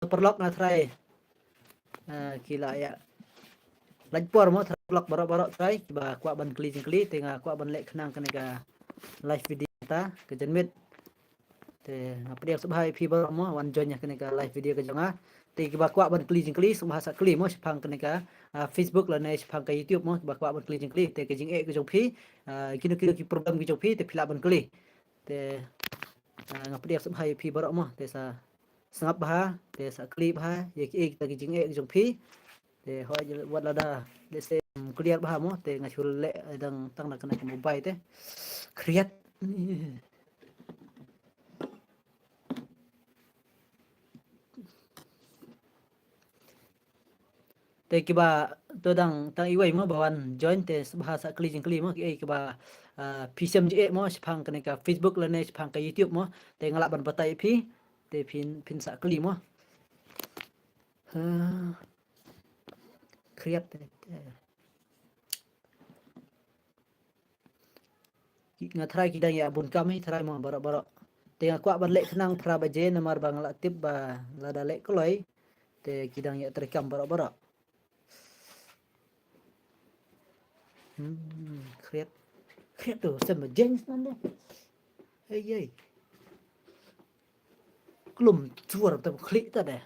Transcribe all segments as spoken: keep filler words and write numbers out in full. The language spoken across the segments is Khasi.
paralok nga trai. Ah, ki la ïa lait por mo trai paralok baroh baroh trai, kiba kwah ban kylli jingkylli, te nga kwah ban leh khnang kane ka live video ta ka janmiet. Te nga pdiang sngewbha ïa phi baroh mo wan join ïa kane ka live video ka jong nga. Te kiba kwah ban kylli jingkylli sngewbha sa kylli mo shaphang kane ka, ah, Facebook lane shaphang ka YouTube mo, kiba kwah ban kylli jingkylli. Te ka jingeh ka jong phi, ah, kino kino ki problem ki jong phi, te phi lah ban kylli. Te, ah, nga pdiang sngewbha ïa phi baroh mo, te sa sngap bha, te sa kylli bha ïa kiei kita ki jingeh ki jong phi. Te hooid wat lada, let's say, um, clear bha mo, te nga shu leh, eh, dang tang na kane ka mobile te. Khriat. Te kiba to dang tang iwei mo ba wan join, te sngewbha sa kylli jingkylli mo, kiei kiba, ah, phi shem jingeh mo shaphang kane ka Facebook lane shaphang ka YouTube mo, te nga lah ban batai ïa phi, te phin, phin sa kylli mo. Ha. Khriat te. Te. Ki, nga trai ki dang ïa bun kam hi trai mo baroh baroh. Te nga kwah ban leh khnang phra baje namar ba nga la tip ba lada leh kloi te ki dang ïa treikam baroh baroh. Hmm, khriat. Khriat tu sem ba jeng snan de. Hey, hey. Klum suar te khlieh ta de.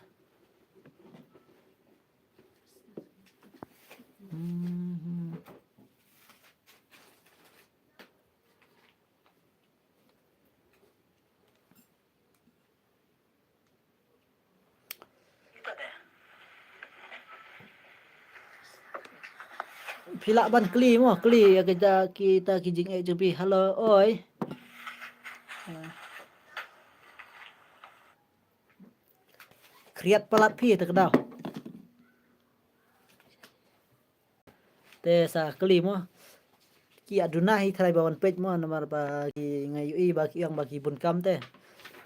Hmm. Phi lah ban kylli mo, kylli ïa kita, kita ki jingeh jong phi. Hello, oi. Khriat palat phi te ka daw. Te sa kylli mo. Ki ïa duna hi trai ba wan peit mo namar ba ki nga ïohi ba ki ong ba ki bun kam te.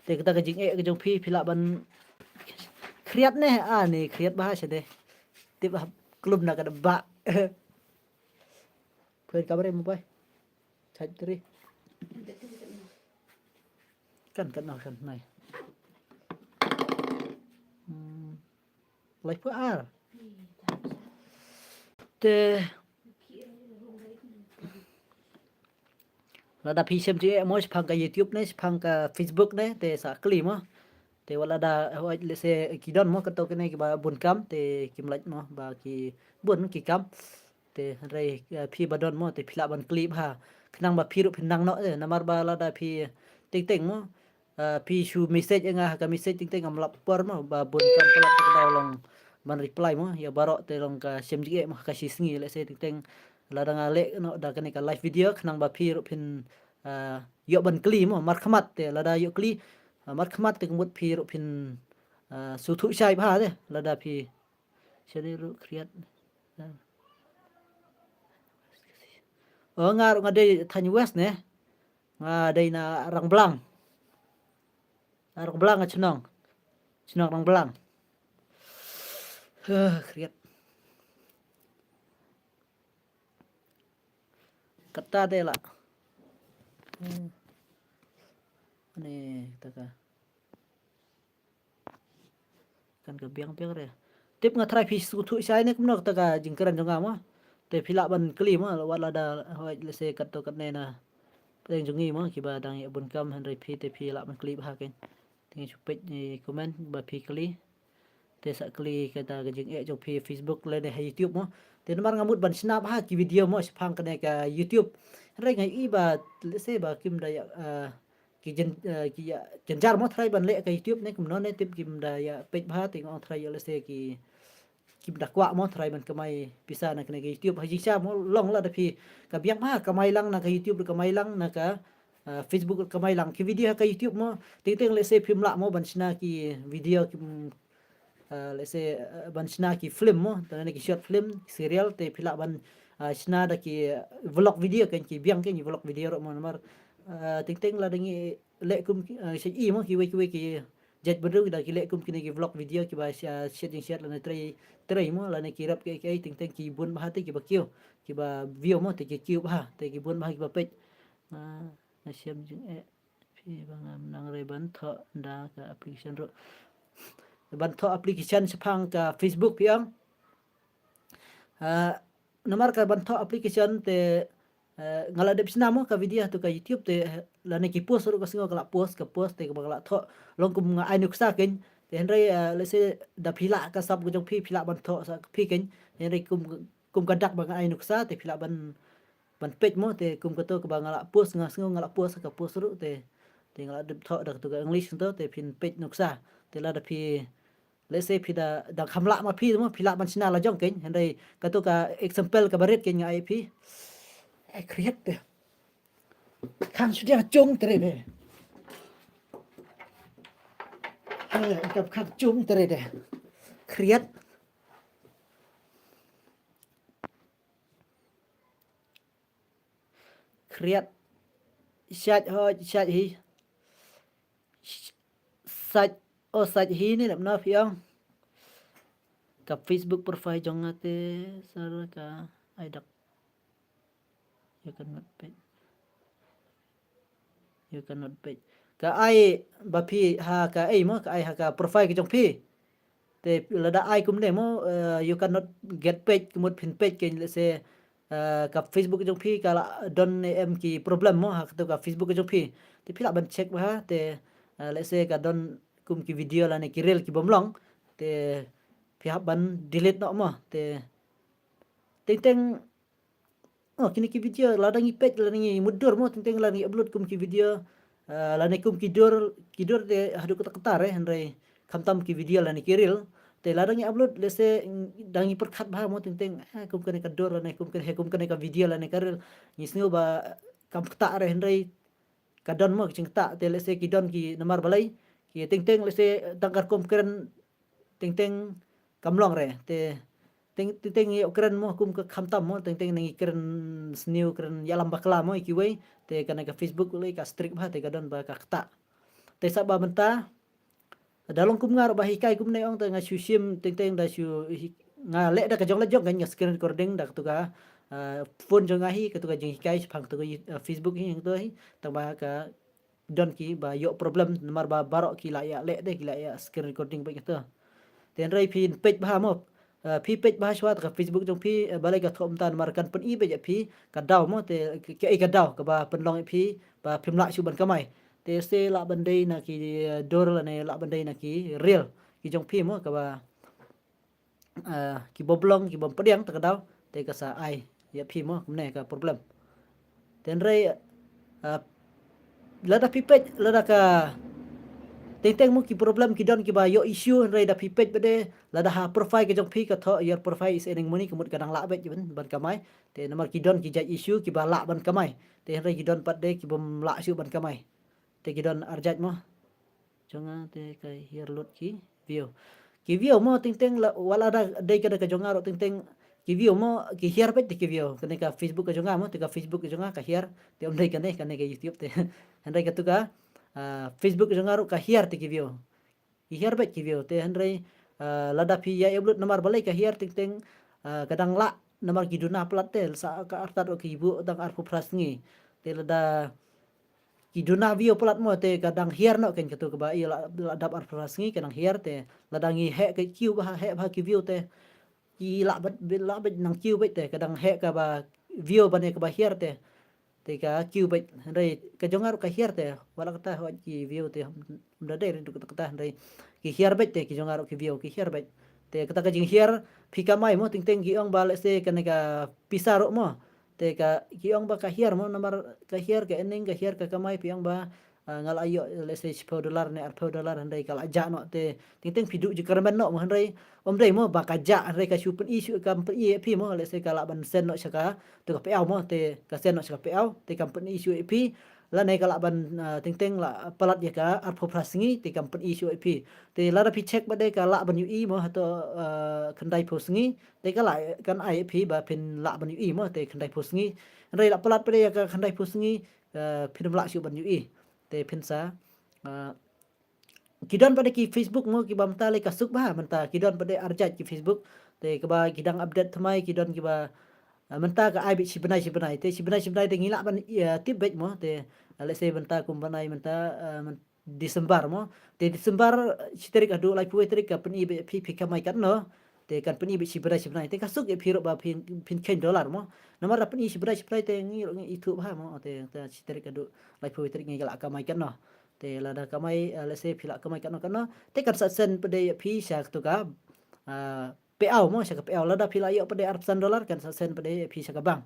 Te kata ka jingeh ka jong phi phi lah ban khriat ne, ah, ne khriat bha sha de. Tip ba klum na ka daba. Phin kamera mo bai. Chait tri. Kan, kan, kan nai. Hmm. Lai pha ar. Te lada phi shem jingeh mo shaphang ka YouTube ne, shaphang ka Facebook ne, te sa kylli mo. Te wat lada, let's say, ki don mo kato kine kiba bun kam, te kim lait mo ba ki bun ki kam. Te hynrei, eh, phi ba don mo, te phi lah ban kylli bha. Khnang ba phi ruh phin nang noh, eh, namar ba lada phi teng teng mo, eh, phi shu message ïa nga ha ka message teng teng ngam lap por mo, ba bun kam palat ka daw long ban reply mo, ïa baroh te long ka shem jingeh mo ka shi sngi, let's say teng teng lada nga leh noh da kane ka live video, khnang ba phi ruh phin, eh, ïoh ban kylli mo, markhmat te lada ïoh kylli, eh, markhmat te ka mut phi ruh phin, eh, sngewthuh shai bha te, lada phi Shane ruh khriat. Oh, nga ruh nga dei thaiñ West ne. Nga dei na Rangblang. Na Rangblang nga chnong. Chnong Rangblang. Huh, khriat. Kata de la. Hmm. Ani kata ka. Kan ka biang biang re. Tip nga trai phi sngewthuh shai ne kumno kata ka jingkren jong nga mo. Te phi lah ban kylli mo, wat lada, hoi, let's say, kat to kat ne na pdeng jong ngi mo, kiba dang ïa bun kam hynrei phi te phi lah ban kylli bha kein. Te ngi shu peit ni comment ba phi kylli. Te sa kylli kata ka jingeh jong phi Facebook lane ha YouTube mo. Te namar nga mut ban shna bha ki video mo shaphang kane ka YouTube. Hynrei nga i ba, let's say, ba kim da ïa, ah, ki jyn, eh, ki ïa jynjar mo trai ban leh ka YouTube ne kumno ne tip kim da ïa peit bha te nga ong trai ïa lehse ki kim da kwah mo trai ban kamai pisa na kane ka YouTube. Ha jingshisha mo long la da phi ka biang bha kamai lang na ka YouTube, kamai lang na ka, eh, Facebook, kamai lang ki video ha ka YouTube mo. Teng teng lehse phim lah mo ban shna ki video kim Ah, let's say, ah, ban shna ki film mo, tang ne ki short film, serial, te phi lah ban, ah, shna da ki vlog video kan ki biang kan ki vlog video ruh mo namar, ah, teng teng la da ngi leh kum ki, ah, sha i mo kiwei kiwei ki jait bynriew da ki leh kum kine ki vlog video kiba sha, shet jingshit lane trei, trei mo lane ki rep ki, ki teng teng ki bun bha te kiba kiew, kiba view mo te ki kiew bha, te ki bun bha kiba peit. Ah, na shem jingeh. Phi ba ngam nang re ban thoh da ka application ruh. ban thoh application shaphang ka Facebook phi ong. Ah, namar ka ban thoh application te, eh, nga la dep shna mo ka video ha tu ka YouTube te, eh, lane ki post ruh ka sngew ka la post, ka post te kaba ka la thoh long kum nga ai nuksa kein. Te hynrei, eh, let's say da phi lah ka sap ka jong phi, phi lah ban thoh sa phi kein. Hynrei kum, kum ka dak ba nga ai nuksa te phi lah ban, ban peit mo, te kum kato kaba nga la post, nga sngew nga la post ka post ruh te, te nga la dep thoh da kato ka English to te phin peit nuksa. Te lada phi, let's say phi da, da kham lah ma phi mo, phi lah ban shna la jong kein. Hynrei kato ka example kaba rit kein nga ai phi. Ai, khriat te. Khang shu dia chung te re de. Eh, ka khang chung te re de. Khriat. Khriat. Sait ho, sait hi. Sait, oh, sait hi ni nap na phi ong. Ka Facebook profile jong nga te sar ka ai dak. You cannot page. You cannot page. Ka ai ba phi ha ka ai mo, ka ai ha ka profile ka jong phi. Te lada ai kumne mo, eh, you cannot get page, ka mut phin page kein, let's say, eh, ka Facebook jong phi ka la don ne em ki problem mo ha kato ka Facebook jong phi. Te phi lah ban check bha te, eh, let's say ka don kum ki video lane ki reel ki bym long, te phi hap ban delete noh mo. Te teng teng, oh, kine ki video lada ngi page, lada ngi mutdur mo, teng teng lada ngi upload kum ki video, eh, lane kum ki dur, ki dur te haduh katta katta re, hynrei khamtam ki video lane ki reel. Te lada ngi upload, let's say, da ngi pyrkhat bha mo teng teng, eh, kum kane ka dur lane kum kane, kum kane ka video lane ka reel, ngi sngew ba kam katta re, hynrei ka don mo ki jingktah te, let's say, ki don ki namar balei ki teng teng, let's say, tang ka rukom kren teng teng kam long re te, teng teng ïoh kren mo kum ka khamtam mo, teng teng ngi kren sniew, kren ïalam bakla mo ïa kiwei. Te kane ka Facebook lei ka strict bha te ka don ba ka ktah. Te sa ba mynta da long kum nga ruh ba hikai kumne ong te nga shu shim teng teng, da shu hi-, nga leh da ka jong la jong, nga screen recording da katu ka, ah, phone jong nga hi, katu ka jinghikai shaphang katu ka, ah, Facebook hi, katu hi. Tang ba ka don ki ba ïoh problem namar ba baroh ki la ïa leh de, ki la ïa screen recording bad katu. Te hynrei phi peit bha mo, ah, phi peit bha shuwa ta ka Facebook jong phi, eh, balei ka thoh mynta, namar kan pyni beit ïa phi ka daw mo, te ka, ka, eh, ka daw kaba pynlong ïa phi ba phim lah shuh ban kamai. Te se lah ban dei na ki, eh, dur lane lah ban dei na ki reel ki jong phi mo, kaba, ah, ki bym long, ki bym pdiang ta ka daw, te ka sa ai ïa phi mo, kumne ka problem. Te hynrei, ah, lada phi peit, lada ka teng teng mo ki problem ki don kiba ïoh issue, hynrei da phi peit beit de, lada ha profile ka jong phi ka thoh your profile is earning money, ka mut ka dang lah beit ban, ban kamai. Te namar ki don ki jait issue kiba lah ban kamai. Te hynrei ki don pat de ki bym lah shuh ban kamai. Te ki don arjait mo. Jong nga te ka hiar lut ki view. Ki view mo teng teng la, wat la da dei ka da ka jong nga ruh teng teng ki view mo ki hiar beit te ki view. Kane ka Facebook ka jong nga mo, te ka Facebook ka jong nga ka hiar. Te ym dei kane, kane ka YouTube te. Hynrei katu ka, ah, Facebook ka jong nga ruh ka hiar te ki view. Ki hiar beit ki view te hynrei, ah, lada phi ïa upload namar balei ka hiar teng teng, ah, ka dang lah namar ki duna palat te, sa ka artat ruh ki buh dang arphew phra sngi. Te lada ki duna view palat mo te ka dang hiar noh kein katu kaba ïa la, la dap arphew phra sngi ka dang hiar te, lada ngi heh ka queue bha, heh bha ki view te ki lah beit, lah beit nang queue beit te, ka dang heh kaba view ban ïa kaba hiar te. Te ka queue beit, hynrei ka jong nga ruh ka hiar te, wat la kata hoi ki view te ym da dei ri duk kata kata, hynrei ki hiar beit te ki jong nga ruh ki view ki hiar beit. Te kata ka jinghiar phi kamai mo teng teng ki ong ba, let's say, kane ka pisa ruh mo. Te ka, ki ong ba ka hiar mo, namar ka hiar ka earning, ka hiar ka kamai, phi ong ba, ah, nga la ïoh, let's say, shiphew dollar ne arphew dollar, hynrei ka la jah noh te teng teng phi duh jingkyrmen noh mo, hynrei ym dei mo ba ka jah, hynrei ka shu pyni shu, kam pyni ïa phi mo, let's say ka lah ban send noh sha ka, to ka phew mo, te ka send noh sha ka phew, te kam pyni shu ïa phi, lane ka lah ban, ah, teng teng la palat ïa ka arphew phra sngi, te kam pyni shu ïa phi. Te lada phi check beit de ka lah ban ïohi mo, hato, ah, khyndai phew sngi, te ka lah kan ai ïa phi ba phin lah ban ïohi mo, te khyndai phew sngi. Hynrei la palat beit de ïa ka khyndai phew sngi, ah, phin ym lah shuh ban ïohi. Te phin sa, ah, ki don pat de ki Facebook mo kiba mynta lei ka suk bha mynta, ki don pat de arjait ki Facebook. Te kaba ki dang update thymmai ki don kiba, ah, mynta ka ai beit shi bnai shi bnai. Te shi bnai shi bnai te ngi lah ban, ah, tip beit mo. Te, ah, let's say mynta kum bnai mynta, ah, myn-, December mo. Te December shi tarik haduh laiphew tarik ka pyni beit phi phi kamai katno. Te kan pyni beit shi bnai shi bnai. Te ka suk ïa phi ruh ba phin phin kheiñ dollar mo. Namar da pyni shi bnai shi bnai te ngi ruh ngi ithuh bha mo. Te, te shi tarik haduh laiphew tarik ngi la kamai katno. Te lada kamai, eh, let's say phi la kamai katno katno. Te kan sa send pat de ïa phi sha kato ka, ah, payout mo, sha ka payout. Lada phi la ïoh pat de arphew san dollar kan sa send pat de ïa phi sha ka bank.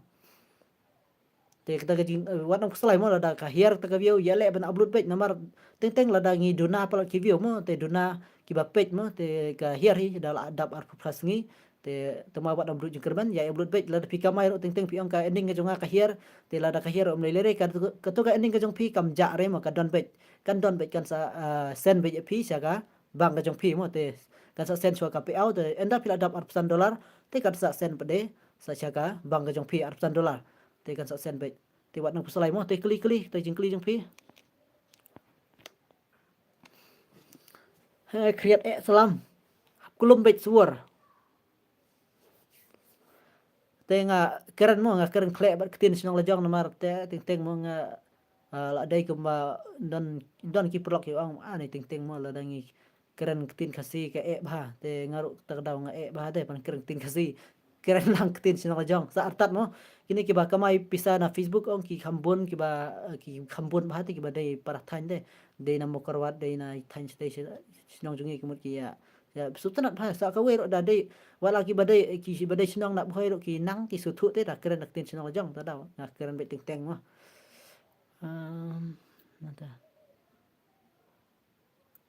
Te kata ka jing, eh, wat nang pyrshah mo lada ka hiar kata ka view ïa leh ban upload beit namar teng teng lada ngi duna palat ki view mo, te duna kiba peit mo, te ka hiar hi da la dap arphew plus ngi. Te tama wat nang upload jingkyrmen ïa upload beit lada phi kamai ruh teng teng phi ong ka ending ka jong nga ka hiar. Te lada ka hiar ruh ym lei lei re ka, kato ka ending ka jong phi kam jah re mo, ka don beit. Kan don beit kan sa, ah, send beit ïa phi sha ka bank ka jong phi mo, te kan sa send shuwa ka payout, te ynda phi la dap arphew san dollar te kan sa send pat de sa sha ka bank ka jong phi arphew san dollar. Te kan sa send beit. Te wat nang pyrshah mo, te kylli kylli, te jingkylli jong phi. He, Kriat eh salam. Hap kulum beit suwar. Te nga kren mo, nga kren khleh bad ktien shnong la jong namar te teng teng mo nga, ah, la dei kumba don, don ki paralok ki ong, ah, ni teng teng mo lada ngi kren ktien Khasi ka eh bha. Te nga ruh kata ka daw nga eh bha te ban kren ktien Khasi. Kren lang ktien shnong la jong. Sa artat mo. Kine kiba kamai pisa na Facebook ong ki kham bun kiba, eh, ki kham bun bha te kiba dei para thaiñ te. Dei na Mawkyrwat, dei na thaiñ shatei shnong jong ngi ki mut ki ïa, ïa sngewtynnat bha sa kawei ruh da dei. Wat la kiba dei, kiba dei shnong na Bhoi ruh ki nang ki sngewthuh te da kren da ktien shnong la jong ta daw. Nga kren beit teng teng mo. Ehm, nata.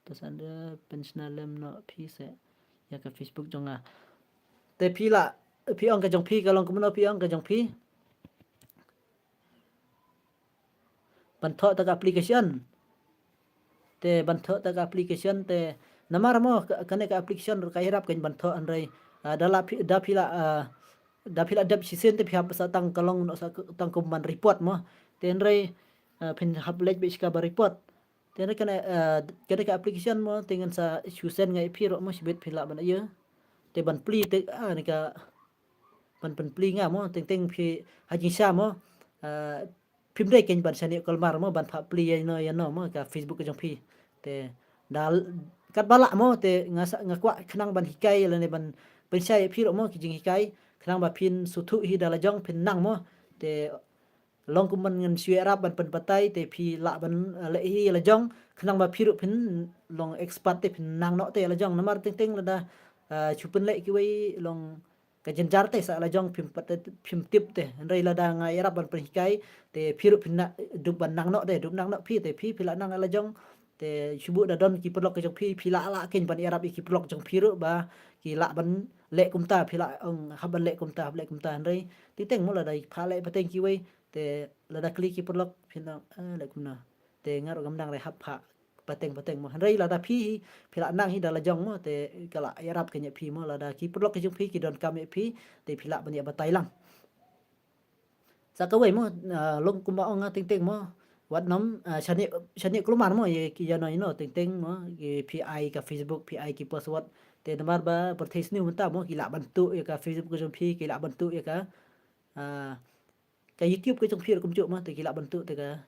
Te sa da pynshna lem noh phi seh ïa ka Facebook jong nga. Te phi la, phi ong ka jong phi ka long kumno phi ong ka jong phi. Ban thoh ta ka application. Te ban thoh ta ka application te namar mo ka, kane ka application ruh ka ïarap kein ban thoh hynrei, ah, da la phi, da phi la, ah, da phi la dep shisien te phi hap sa tang ka long noh sa tang kum ban report mo. Te hynrei, ah, phin hap leit beit sha kaba report. Te hynrei kane, ah, kane ka application mo te ngan sa shu send nga ïa phi ruh mo shibit phi lah ban ïa. Te ban plie te, ah, ne ka ban pynplie nga mo teng teng phi ha jingshisha mo. Ah, phim dei kein ban shaniah kolmar mo ban phah plie ïa no ïa no mo ka Facebook ka jong phi. Te da katba lah mo te nga sa, nga kwah khnang ban hikai lane ban pynshai ïa phi ruh mo ki jinghikai khnang ba phin sngewthuh hi da la jong phin nang mo. Te long kum ban ngan shu ïarap ban pynbatai te phi lah ban, eh, leh hi la jong khnang ba phi ruh phin long expert te phin nang noh te la jong namar teng teng lada, eh, shu pynleh kiwei long ka jynjar te sa la jong phim pat, phim tip te hynrei lada nga ïarap ban pynhikai te phi ruh phin na dup ban nang noh te dup nang noh phi te phi phi lah nang la jong. Te shu buh da don ki paralok ka jong phi phi lah lah kein ban ïarap ïa ki paralok jong phi ruh ba ki lah ban leh kumta phi lah ong hap ban leh kumta hap leh kumta hynrei teng teng mo lada pha leh pateng kiwei te lada kylli ki paralok phin ong, eh, leh kumno. Te nga ruh ngam nang re hap pha pateng pateng mo hynrei lada phi hi phi lah nang hi da la jong mo te ka lah ïarap kein ïa phi mo lada ki paralok ki jong phi ki donkam ïa phi te phi lah ban ïa batai lang. Sa kawei mo, ah, long kumba ong nga teng teng mo wat nym, ah, shaniah, shaniah kolmar mo ïa ki ïa no ïa no teng teng mo ki phi ai ka Facebook phi ai ki password. Te namar ba pyrthei sniew mynta mo ki lah ban tuh ïa ka Facebook ka jong phi ki lah ban tuh ïa ka, ah, ka YouTube ka jong phi ruh kumjuh mo te ki lah ban tuh te ka,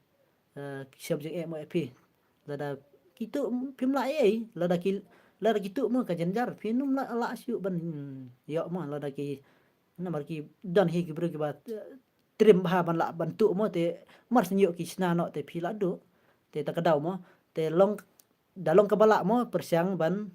eh, shem jingeh mo ïa phi. Lada ki tuh phim lah ei ei lada ki, lada ki tuh mo ka jynjar phin ym lah lah shuh ban, hmm, ïoh mo lada ki namar ki don hi ki briew kiba, eh, trim bha ban lah ban tuh mo te mar shu ïoh ki shna noh te phi lah duh. Te ta ka daw mo te long da long kaba lah mo pyrshang ban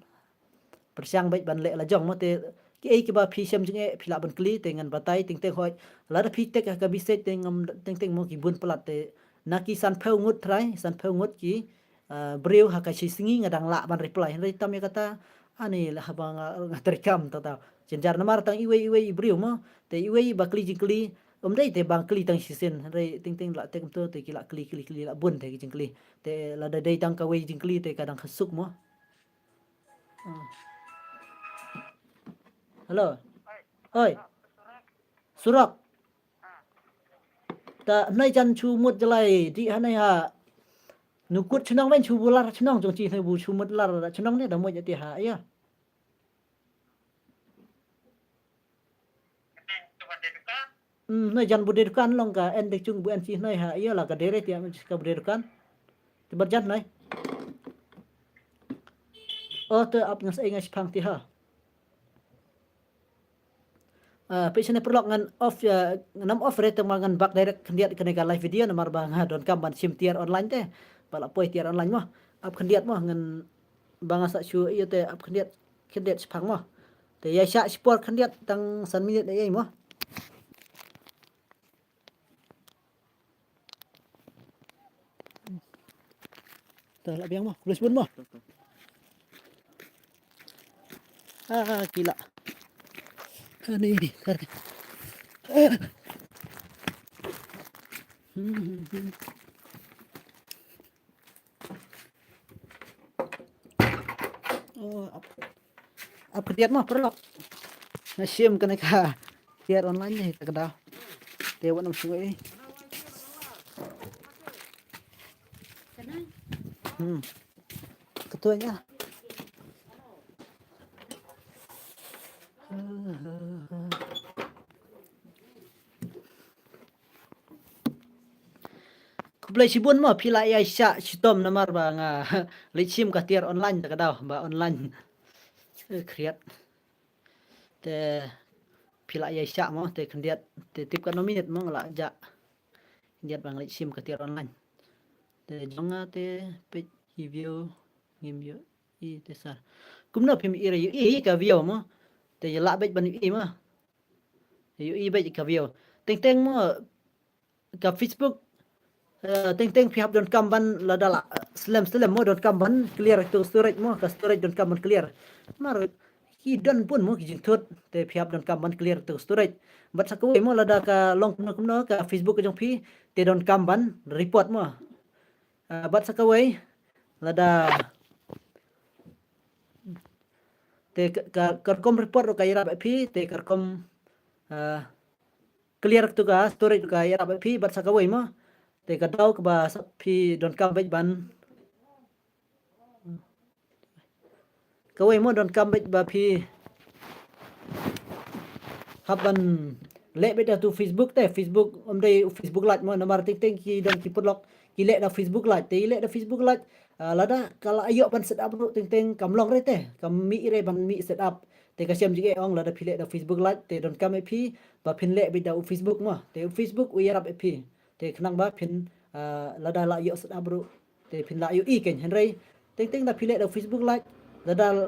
pyrshang beit ban leh la jong mo te kiei kiba phi shem jingeh phi lah ban kylli te ngan batai teng teng hoi. Lada phi tek ha ka message te ngam teng teng mo ki bun palat te na ki sanphew ngut trai sanphew ngut ki, ah, briew ha ka shi sngi nga dang lah ban reply hynrei tam ïa kata ani lah haba nga, nga treikam ta ta jynjar namar tang iwei iwei i briew mo te iwei ba kylli jingkylli. Ym dei te ba kylli tang shisien hynrei teng teng lah tek kumto te ki lah kylli kylli kylli lah bun te ki jingkylli. Te lada dei tang kawei jingkylli te ka dang kha suk mo. Hmm. Hello. Oi. Surok. Ta hnai jan chu mut jalai di hanai ha. Nu kut chnong wen chu bular chnong jong chi hnai bu chu mut lar chnong ne da mut ati ha ïa. Hmm, hnai jan bu dei dukan long ka en dei chung bu en chi hnai ha ïa la ka dei re ti ka bu dei dukan. Ti bar jan hnai. Oh, te ap ngan sa ei nga shipang ti ha. Ah, peit shane paralok ngan off, ah, ngan off re te ma ngan back direct khyndiat kane ka live video namar ba nga donkam ban shim tiar online te. Ba la poi tiar online mo. Ap khyndiat mo ngan ba nga sa shu ïa te ap khyndiat khyndiat shipang mo. Te ïa shah shipor khyndiat tang san minit ei mo. Te la biang mo, khublei shibun mo. Ah, kila. Ani, kar. Oh, ap, ap khyndiat mo paralok. Nga shim kane ka tiar online ne ka daw. Te wat nym sngewsih. Hmm. Ketuanya. Khublei shibun mo phi la ïa shah shitom namar ba nga leit shim ka tiar online ta ka daw ba online. Eh, khriat. Te phi la ïa shah mo te khyndiat te tip ka no minit mo nga la jah. Khyndiat ba nga leit shim ka tiar online. Te jong nga te peit ki view ngim ïoh i te sar. Kumno phim i re ïoh i ka view mo. Te ïa lah beit ban ïoh i mo. Ïoh i beit ka view. Teng teng mo ka Facebook. Eh, teng teng phi hap donkam ban lada la, eh, slem slem mo donkam ban clear tu storage mo ka storage donkam ban clear. Mar ki don bun mo ki jingthut te phi hap donkam ban clear tu storage. Bad sa kawei mo lada ka long kumno kumno ka Facebook ka jong phi te donkam ban report mo. Ah, bad sa kawei lada te ka, ka, ka rukom report ruh ka ïarap ïa phi te ka rukom, ah, clear tu ka storage ruh ka ïarap ïa phi bad sa kawei mo. Te ka daw kaba sa phi donkam beit ban kawei mo donkam beit ba phi hap ban leh beit da tu Facebook te Facebook ym dei Facebook Lite mo namar teng teng ki don ki paralok ki leh da Facebook Lite te i leh da Facebook Lite, ah, lada ka la ïoh ban set up ruh teng teng kam long re te kam mih re ban mih set up te ka shem jingeh ong lada phi leh da Facebook Lite te donkam ïa phi ba phin leh beit da u Facebook mo te u Facebook u ïarap ïa phi. Te khnang ba phin, ah, lada la ïoh set up ruh te phin la ïoh i kein hynrei teng teng da phi leh da Facebook Lite lada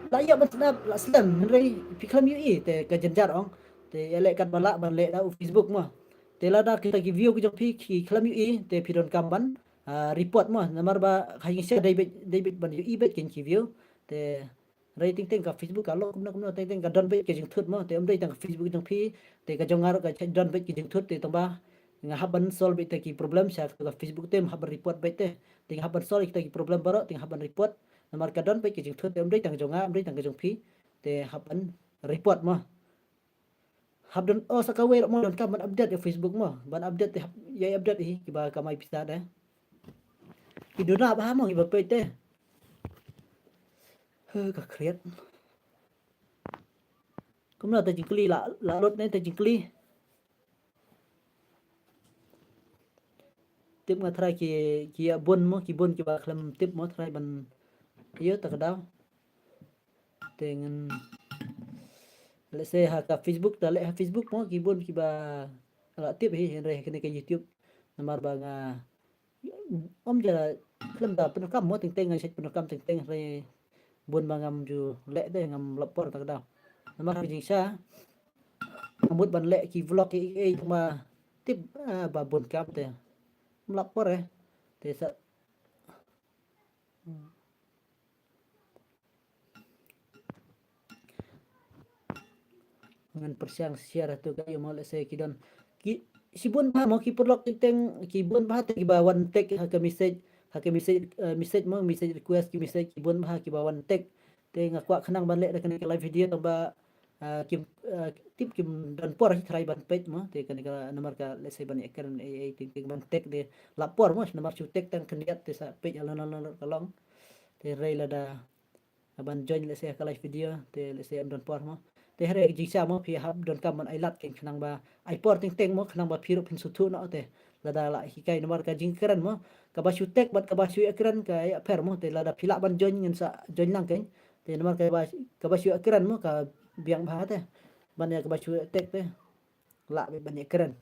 la ïoh ban set up la slem hynrei phi khlem ïoh i te ka jynjar ong te ïa leh kat ba lah ban leh da u Facebook mo. Te lada kita ki view ki jong phi ki khlem ïoh i te phi donkam ban, ah, report mo namar ba ha ïing sha dei beit dei beit ban ïoh i beit kein ki view te Hynrei teng teng ka Facebook ka long kumno kumno teng teng ka don beit ka jingthut mo te ym dei tang ka Facebook jong phi te ka jong nga ruh ka don beit ka jingthut te tang ba nga hap ban solve beit te ki problem sha ka Facebook te hap ban report beit te te nga hap ban solve te ki problem baroh te nga hap ban report namar ka don beit ka jingthut te ym dei tang ka jong nga ym dei tang ka jong phi te hap ban report mo. Hap don, oh, sa kawei ruh mo donkam ban update ïa Facebook mo ban update te hap ïa update hi kiba kamai pisa de. Ki duna ba ha mo kiba peit te. He ka khriat. Kumno te jingkylli la la lut ne te jingkylli. Tip nga trai ki ki ïa bun mo ki bun kiba khlem tip mo trai ban ïa ta ka daw. Te ngan lehse ha ka Facebook da leh ha Facebook mo ki bun kiba la tip hi hynrei ha kane ka YouTube namar ba nga ym ja khlem da pyndonkam mo teng teng nga shet pyndonkam teng teng hynrei bun ba ngam ju leh de ngam lap por ta ka daw namar ka jingshisha nga mut ban leh ki vlog ki ei ei ma tip, ah, ba bun kam te ngam lap por eh te sa Ngan pyrshang share tu ka ïa mo lehse ki don ki shibun bha mo ki paralok teng teng ki bun bha te kiba wan tag ha ka message ha ka message, eh, message mo message request ki message ki bun bha kiba wan tag te nga kwah khnang ban leh da kane ka live video tang ba, ah, kim, ah, tip kim don por hi tharai ban peit mo te kane ka namar ka lehse ban ïa kren ei ei teng teng ban tag de lap por mo namar shu tag tang khyndiat te sa peit ïa lon lon lon ka long te rei lada ban join lehse ka live video te lehse em don por mo te hynrei jingshisha mo phi hap donkam ban ai lad kein khnang ba ai por teng teng mo khnang ba phi ruh phin sngewthuh noh te lada la hikai namar ka jingkren mo kaba shu tag bad kaba shu ïa kren ka ïa pher mo te lada phi lah ban join ngin sa join lang kein Te namar kaba, kaba shu ïa kren mo ka biang bha te. Ban ïa kaba shu ïa tag te. Lah beit ban ïa kren.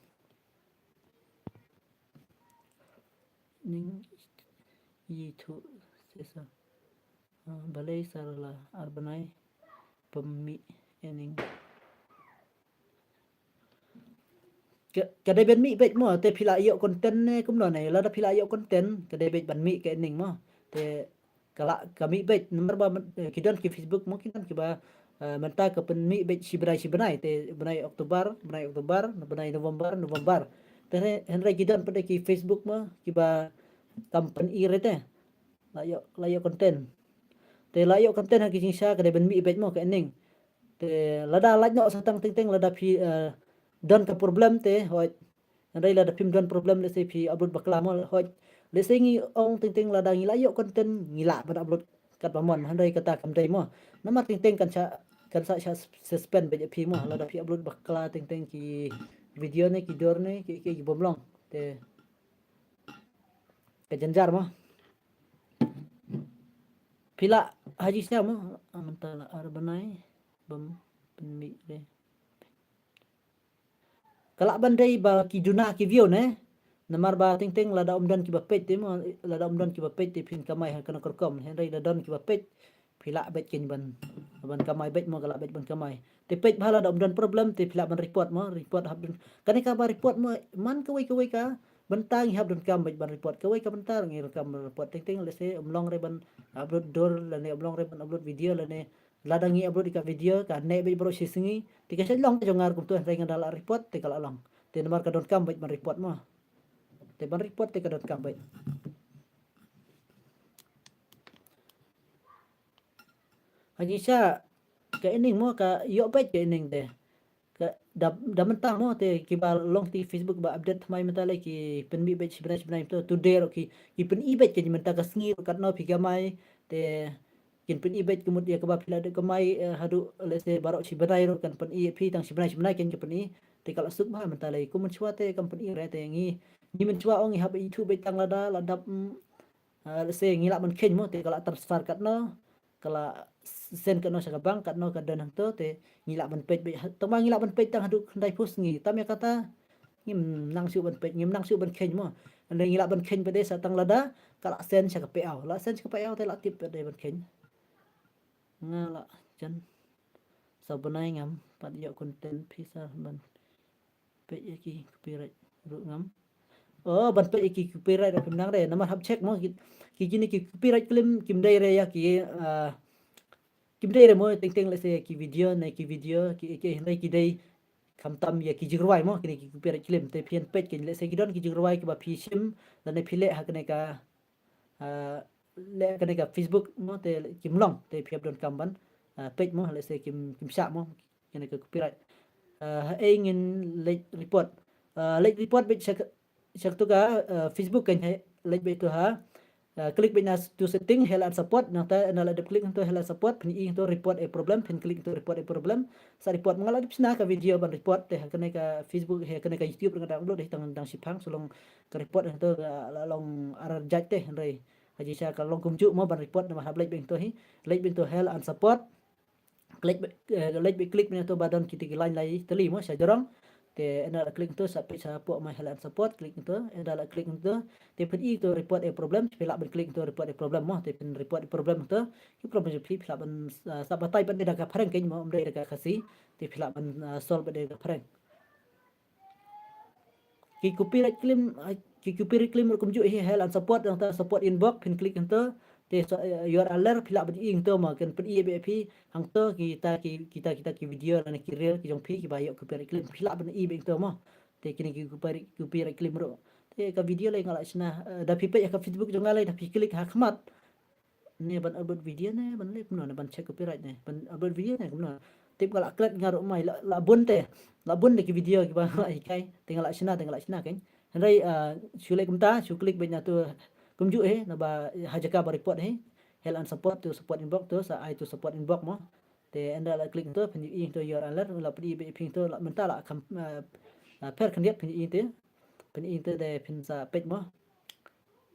Ning i thu sesa. Ah, balei sar la ar bnai pynmih ïa ning. Ka, ka dei ban mih beit mo, te phi la ïoh content ne kumno ne, lada phi la ïoh content, ka dei beit ban mih ka ning mo. Te ka la, ka mih beit, namar ba, eh, ki don ki Facebook mo, ki don kiba, eh, mynta ka pynmih beit shi bnai, shi bnai, te bnai October, bnai October, bnai November, November. Te hynrei ki don pat ki Facebook mo, kiba kam pyn-i re te. La ïoh, la ïoh content. Te la ïoh content ha ki jingshisha ka dei ban mih beit mo ka ning. Te lada lait noh sa tang teng teng lada phi, eh, don ka problem te, hooid. Hynrei lada phim don problem, let's say phi upload bakla mo, hooid. Let's say ngi ong teng teng lada ngi la ïoh content, ngi lah ban upload katba mon, hynrei kata kam dei mo. Namar teng teng kan sa, kan sa, sa suspend beit ïa phi mo, lada phi upload bakla teng teng ki video ne, ki dor ne, ki, ki, ki bym long. Te ka jynjar mo. Phi la ha jingshisha mo, ah, mynta la ar bnai bym pynmih re. Ka lah ban dei ba ki duna ki view ne. Namar ba teng teng lada ym don kiba peit te mo, lada ym don kiba peit te phin kamai ha kano ka rukom. Hynrei lada don kiba peit, phi lah beit kein ban, ban kamai beit mo, ka lah beit ban kamai. Te peit bha lada ym don problem te phi lah ban report mo, report hap don. Kane kaba report mo, man kawei kawei ka bynta ngi hap donkam beit ban report. Kawei ka bynta ngi donkam ban report. Teng teng let's say ym long re ban upload dur lane ym long re ban upload video lane lada ngi upload ïa ka video ka neh beit baroh shi sngi. Te ka shait long ka jong nga ruh kumto, hynrei nga da la report te ka la long. Te namar ka donkam beit ban report mo. Te ban report te ka donkam beit. Ha jingshisha ka ning mo ka ïoh beit ka ning te. Ka da, da mynta mo te kiba long ki Facebook ba update thymmai mynta lei ki pynmih beit shi bnai shi bnai to, today ruh ki, ki pyn-i beit ka jingmynta ka sngi ruh katno phi kamai te kin pyn-i beit ka mut ïa kaba phi la dep kamai, eh, haduh let's say baroh shi bnai ruh kan pyn-i phi tang shi bnai shi bnai kin ka pyn-i. Te ka la suk bha mynta lei kum mynshuwa te kam pyn-i re te ngi, ngi mynshuwa ong ngi hap ithuh beit tang lada la dap, mm, ah, let's say ngi lah ban kheiñ mo te ka la transfer katno, ka la send katno sha ka bank, katno ka don hangto te ngi lah ban peit beit. Tang ba ngi lah ban peit tang haduh khyndai phew sngi. Tam ïa kata ngim nang shuh ban peit, ngim nang shuh ban kheiñ mo. Hynrei ngi lah ban kheiñ pat de sa tang lada ka la send sha ka payout. La send sha ka payout te la tip pat de ban kheiñ. Nga la jan sa bnai ngam pat ïoh content phi sa ban peit ïa ki copyright ruh ngam. Oh, ban peit ïa ki copyright ruh phim nang re, namar hap check mo ki, ki kine ki copyright claim kim dei re ïa ki, ah, kim dei re mo teng teng let's say ki video ne ki video ki, ki hynrei ki dei khamtam ïa ki jingrwai mo kine ki copyright claim. Te phin peit ki let's say ki don ki jingrwai kiba phi shim lane phi leh ha kane ka, ah, leh kane ka Facebook mo te kim long te phi hap donkam ban, ah, peit mo let's say kim, kim shah mo kane ka copyright. Ah, ha ei ngin leit report. Ah, leit report beit sha ka, sha katu ka, ah, Facebook kan ha, leit beit tu ha. Ah, click beit na tu setting health and support, nangta ynda la dep click hangto health and support phin i hangto report a problem, phin click hangto report a problem. Sa report ma nga la dep shna ka video ban report te ha kane ka Facebook, ha kane ka YouTube nga dang upload hi tang, tang shiphang, sa long ka report hangto ka la long ar jait te, hynrei ha jingshisha ka long kumjuh mo ban report, namar hap leit beit hangto hi, leit beit hangto health and support. Click beit, eh, leit beit click beit hangto ba don kita ki line lai tylli mo sha jrong. Te ynda la click hangto sa peit shapoh My Health and Support, click hangto, ynda la click hangto te phin i hangto report a problem, phi lah ban click hangto report a problem mo, te phin report a problem hangto. Ki problem jong phi phi lah ban, ah, sa batai pat da ka phareng kein mo, ym dei da ka Khasi, te phi lah ban, ah, solve pat da ka phareng. Ki copyright claim, ah, ki copyright claim ruh kumjuh hi health and support, nangta support inbox, phin click hangto. Te so, eh, U R L phi lah ban i hangto mo, kan pyn-i beit phi hangto kita ki, kita, kita ki video lane ki reel ki jong phi kiba ïoh copyright claim, phi lah ban i beit hangto mo. Te kine ki copyright, copyright claim ruh. Te ka video lei nga la shna, eh, da phi peit ha ka Facebook jong nga lei da phi click ha khmat. Ne ban upload video ne ban leh kumno ne ban check copyright ne ban upload video ne kumno. Tip nga la klet nga ruh mai la, la bun te. La bun te ki video kiba nga la hikai. Te nga la shna, te nga la shna kein. Hynrei, ah, shu leh kumta, shu click beit na tu kumjuh hi, naba ha jaka ba report hi. Health and support to support inbox to, sa ai to support inbox mo. Te ynda la click hangto, phin i hangto U R L, la phin i beit phi hangto, la mynta la kham, ah, ah, pher khyndiat phin i te. Phin i te de phin sa peit mo.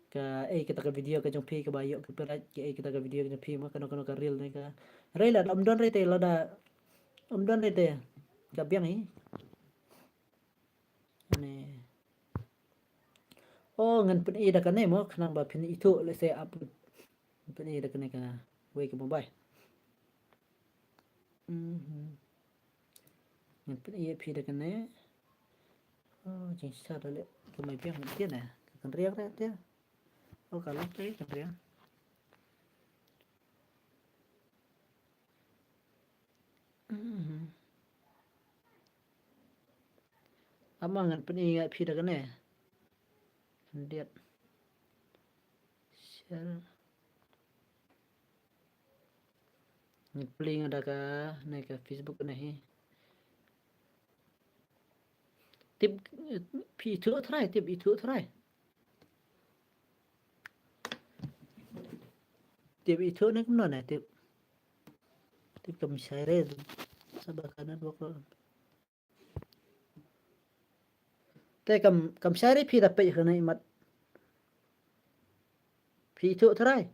Kaei kata ka video ka jong phi kaba ïoh copyright, kaei kata ka video ka jong phi mo, kano kano ka reel ne ka, Re la, um don re te, la da um don re te. Ka biang hi. Ne. Oh, ngan pyni da kane mo, khnang ba phin ithuh lehse ap. Pyni da kane ka wei ka mobile. Mhm. Ngan pyni ïa phi da kane. Oh, jingshisha da leh ka mai biang ïa ne. Ka kynriang re te. Oh, ka long te kynriang. Mhm. Ama ngan pyni ïa phi da kane. Khyndiat. Share. Ngan plie nga da kane ka Facebook ne hi. Tip, phi ithuh trai, tip ithuh trai. Tip ithuh ne kumno ne, tip. Tip kam shai re. Saba ka network lo. Te kam, kam shai re phi da peit hana imat. Phi ithuh trai.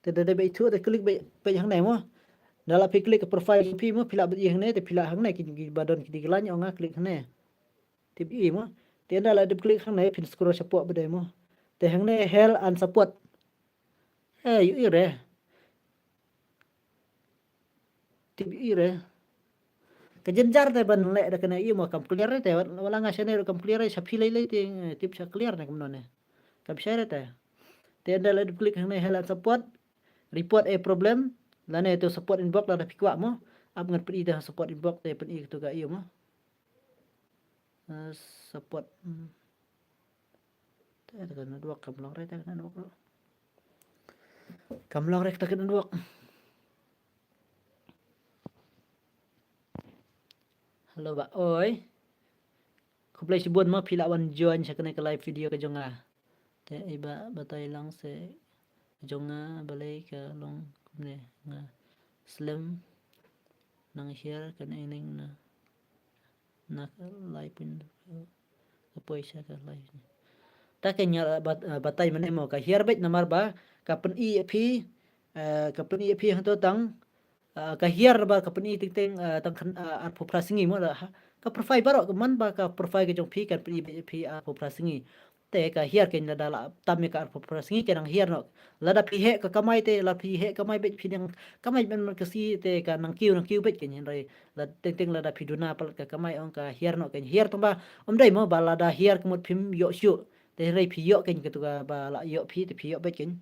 Te da dei ba ithuh te click ba, ba hangne mo. Da la phi click ka profile phi mo, phi la bit hangne, te phi la hangne ki, ki ba don ki di ki line ong nga click hangne. Tip i mo. Te da la dep click hangne phin scroll shapoh ba dei mo. Te hangne help and support. Eh, ïohi re. Tip i re. Ka jynjar te ban leh da kane ïa mo kam clear re te, wat la nga shane ruh kam clear re, sha phi lei lei te, eh, tip sha clear ne kumno ne. Kam shai re te. Te ynda la dep click hangne help and support, report a problem, lane to support inbox lada phi kwah mo. Ap ngan pyni te ha support inbox te pyni to ka ïa mo. Eh, support. Hmm. Te, te ka network kam long re, te ka network. Kam long re, te ka network. Hello, bah oi. Khublei shibun mo phi la wan join sha kane ka live video ka jong nga. Te i ba batai lang se jong nga balei ka long kumne nga slem nang hiar kane ning na na ka lai pun ka poi sha ka lai. Ta ka nyar bat, batai mane mo ka hiar beit namar ba ka pyni ïa phi, eh, ka pyni ïa phi hangto tang, eh, ka hiar ba ka pyni teng teng, eh, tang khan, eh, arphew phra sngi mo da ha. Ka profile baroh ka man ba ka profile ka jong phi kan pyni beit ïa phi arphew phra sngi. Te ka hiar kein lada la tam ïa ka arphew phra sngi ka nang hiar noh. Lada phi heh ka kamai te, la phi heh kamai beit phi nang kamai man man ka sngi te ka nang kiew nang kiew beit kein hynrei. La teng teng lada phi duna palat ka kamai ong ka hiar noh kein hiar tang ba. Ym dei mo ba lada hiar ka mut phim ïoh shuh. Te hynrei phi ïoh kein katu ka ba la ïoh phi te phi ïoh beit kein.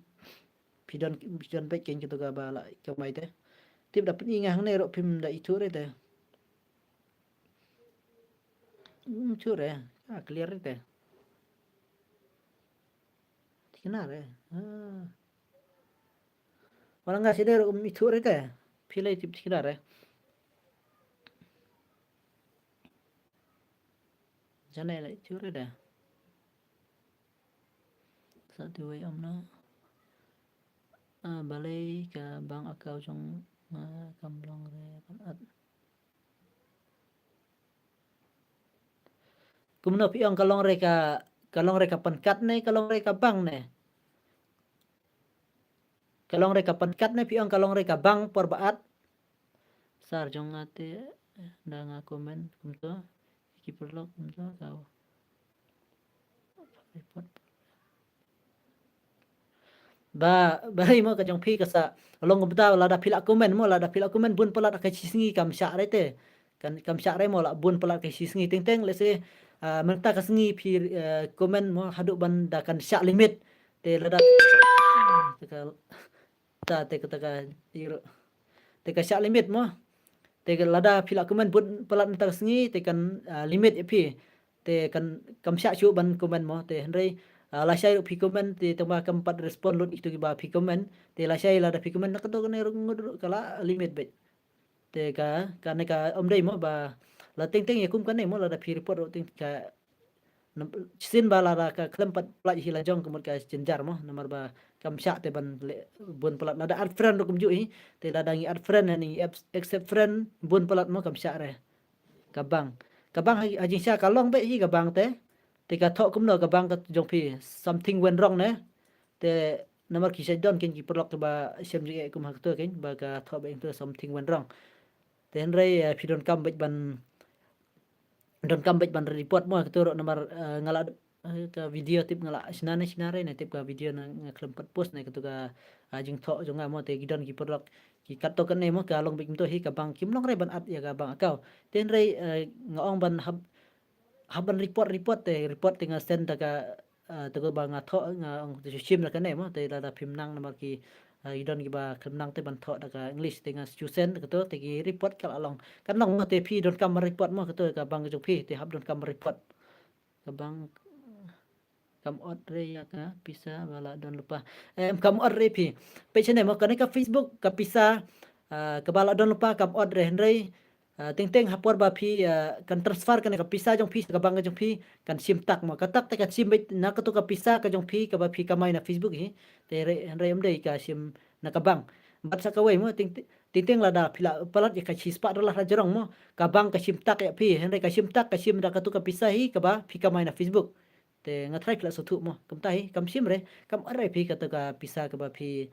Phi don, phi don beit kein katu ka ba la kamai te. Tip da pyni nga hangne ruh phim da ithuh re te. Hmm, sure. Ah, clear re te. Thikna re. Ah. Wala nga side ruh um ithuh re te. Phi lei tip thikna re. Jane lei ithuh re te. Sa te wei ym na. Ah, balei ka bank account jong nga kam long re ban at. Kumno phi ong ka long re ka, ka long re ka pynkat ne, ka long re ka bank ne? Ka long re ka pynkat ne, phi ong ka long re ka bank por ba at. Sar jong nga te, eh, da nga comment kumto. Ki paralok kumto ka. Report. Ba, ba ri mo ka jong phi ka sa long kumta lada phi la comment mo, lada phi la comment bun palat ka shi sngi kam shah re te. Kan kam shah re mo la bun palat ka shi sngi teng teng lehse, ah, mynta ka sngi phi, eh, comment mo haduh ban da kan shah limit. Te lada te ka ta te ka ta ka iro. Te ka shah limit mo. Te ka lada phi la comment bun palat mynta ka sngi te kan, ah, limit ïa phi. Te kan kam shah shuh ban comment mo te hynrei, ah, lashai ruh phi comment te tang ba kam pat respond lut ïa kitu kiba phi comment. Te lashai lada phi comment na kato kane ruh ngut ruh ka la limit beit. Te ka, kane ka ym dei mo ba la teng teng ïa kum kane mo lada phi report ruh teng ka shisien ba lada ka khlem pat pynlait hi la jong ka mut ka jynjar mo namar ba kam shah te ban leh bun palat lada add friend ruh kumjuh hi. Te lada ngi add friend ne ngi accept friend bun palat mo kam shah re. Ka bank. Ka bank ha, ha jingshisha ka long beit hi ka bank te. Te ka thoh kumno ka bank ka jong phi. Something went wrong ne. Te namar ki sa don kein ki paralok kiba shem jingeh kum ha kato kein ba ka thoh beit hangto something went wrong. Te hynrei, eh, phi donkam beit ban, donkam beit ban report mo ha kato ruh namar, eh, nga la, eh, ka video tip nga la shna ne shna re ne tip ka video na nga khlem pat post ne kato ka, ah, jingthoh jong nga mo te ki don ki paralok ki katto katne mo ka long beit kumto hi ka bank kim long re ban at ïa ka bank account. Te hynrei, eh, nga ong ban hap, hap ban report, report te, report te nga send da ka, eh, te ko ba nga thoh nga ong te shu shim da kane mo te lada phim nang namar ki, eh, ki don kiba khlem nang te ban thoh da ka English te nga shu send da kato te ki report ka la long. Kan long mo te phi donkam ban report mo kato ka bank ka jong phi te hap donkam ban report. Ka bank kam ot re ïa ka pisa ba la don lypa. Em, kam ot re phi. Peit shane mo kane ka Facebook ka pisa, ah, kaba la don lypa kam ot re hynrei, ah, teng teng ha por ba phi, ah, kan transfer kane ka pisa jong phi sha ka bank ka jong phi kan shim tak mo. Ka tak te kan shim beit na kato ka pisa ka jong phi kaba phi kamai na Facebook hi. Te re, hynrei ym dei ka shim na ka bank. Bad sa kawei mo teng teng lada phi la palat ïa ka shispah dollar ha jrong mo. Ka bank ka shim tak ïa phi hynrei ka shim tak ka shim da kato ka pisa hi kaba phi kamai na Facebook. Te nga tharai phi la sngewthuh mo. Kumta hi kam shim re, kam ot re phi kato ka pisa kaba phi,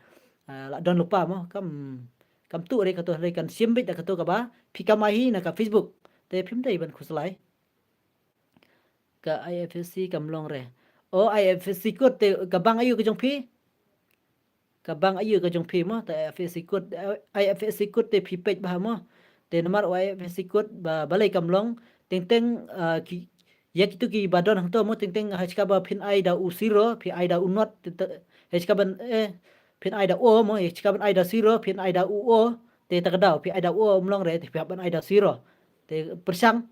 ah, la don lypa mo. Kam, kam tuh re kato hynrei kan shim beit da kato kaba phi kamai hi na ka Facebook. Te phim dei ban khuslai. Ka I F S C kam long re. O I F S C code te ka bank aïu ka jong phi? Ka bank aïu ka jong phi mo, te I F S C code, eh, I F S C code te phi peit bha mo. Te namar o I F S C code ba, balei kam long, teng teng, ah, ki, ïa kito kiba don hangto mo, teng teng ha shika ba phin ai da u zero, phi ai da u not, te, te, ha shika ban, eh, phin ai da o mo, ha shika ban ai da zero, phin ai da u o, te ta ka daw, phi ai da u o, ym long re, te phi hap ban ai da zero. Te pyrshang,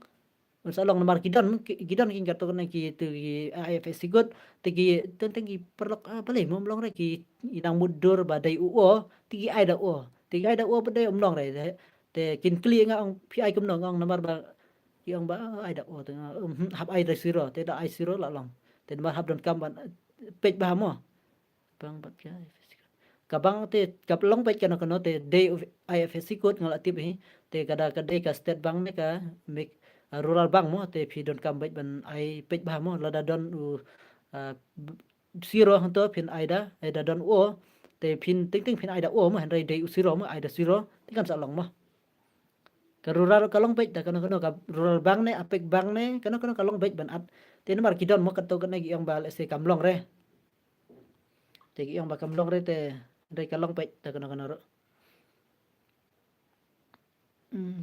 Sa long namar ki don, ki, ki don ki kato kane ki tu ki, ah, I F S C code, te ki teng teng ki paralok, ah, balei mo ym long re ki, ki nang mutdur ba dei u o, te ki ai da o, te ki ai da o ba dei ym long re, te, te kin kylli nga ong phi ai kumno nga ong namar ba, ki ong ba, ah, ai da o, te nga, um, hmm, hap ai da zero, te da ai zero la long, te namar hap donkam ban, eh, peit bha mo. Bank bad ka I F S C code. Ka bank te, ka long beit kano kano te dei u I F S C code nga la tip hi. Te ka da ka dei ka State Bank ne ka Mik-, ah, Rural Bank mo te phi donkam beit ban ai peit bha mo lada don u, ah, b-, zero hangto phin ai da, ai da don o. Te phin teng teng phin ai da o mo hynrei dei u zero mo ai da zero. Te kan sa long mo. Ka Rural ka long beit da kano kano ka Rural Bank ne, APEC Bank ne, kano kano ka long beit ban at. Te namar ki don mo kato kane ki ong ba lehse kam long re. Te ki ong ba kam long re te, hynrei ka long beit da kano kano ruh. Hmm.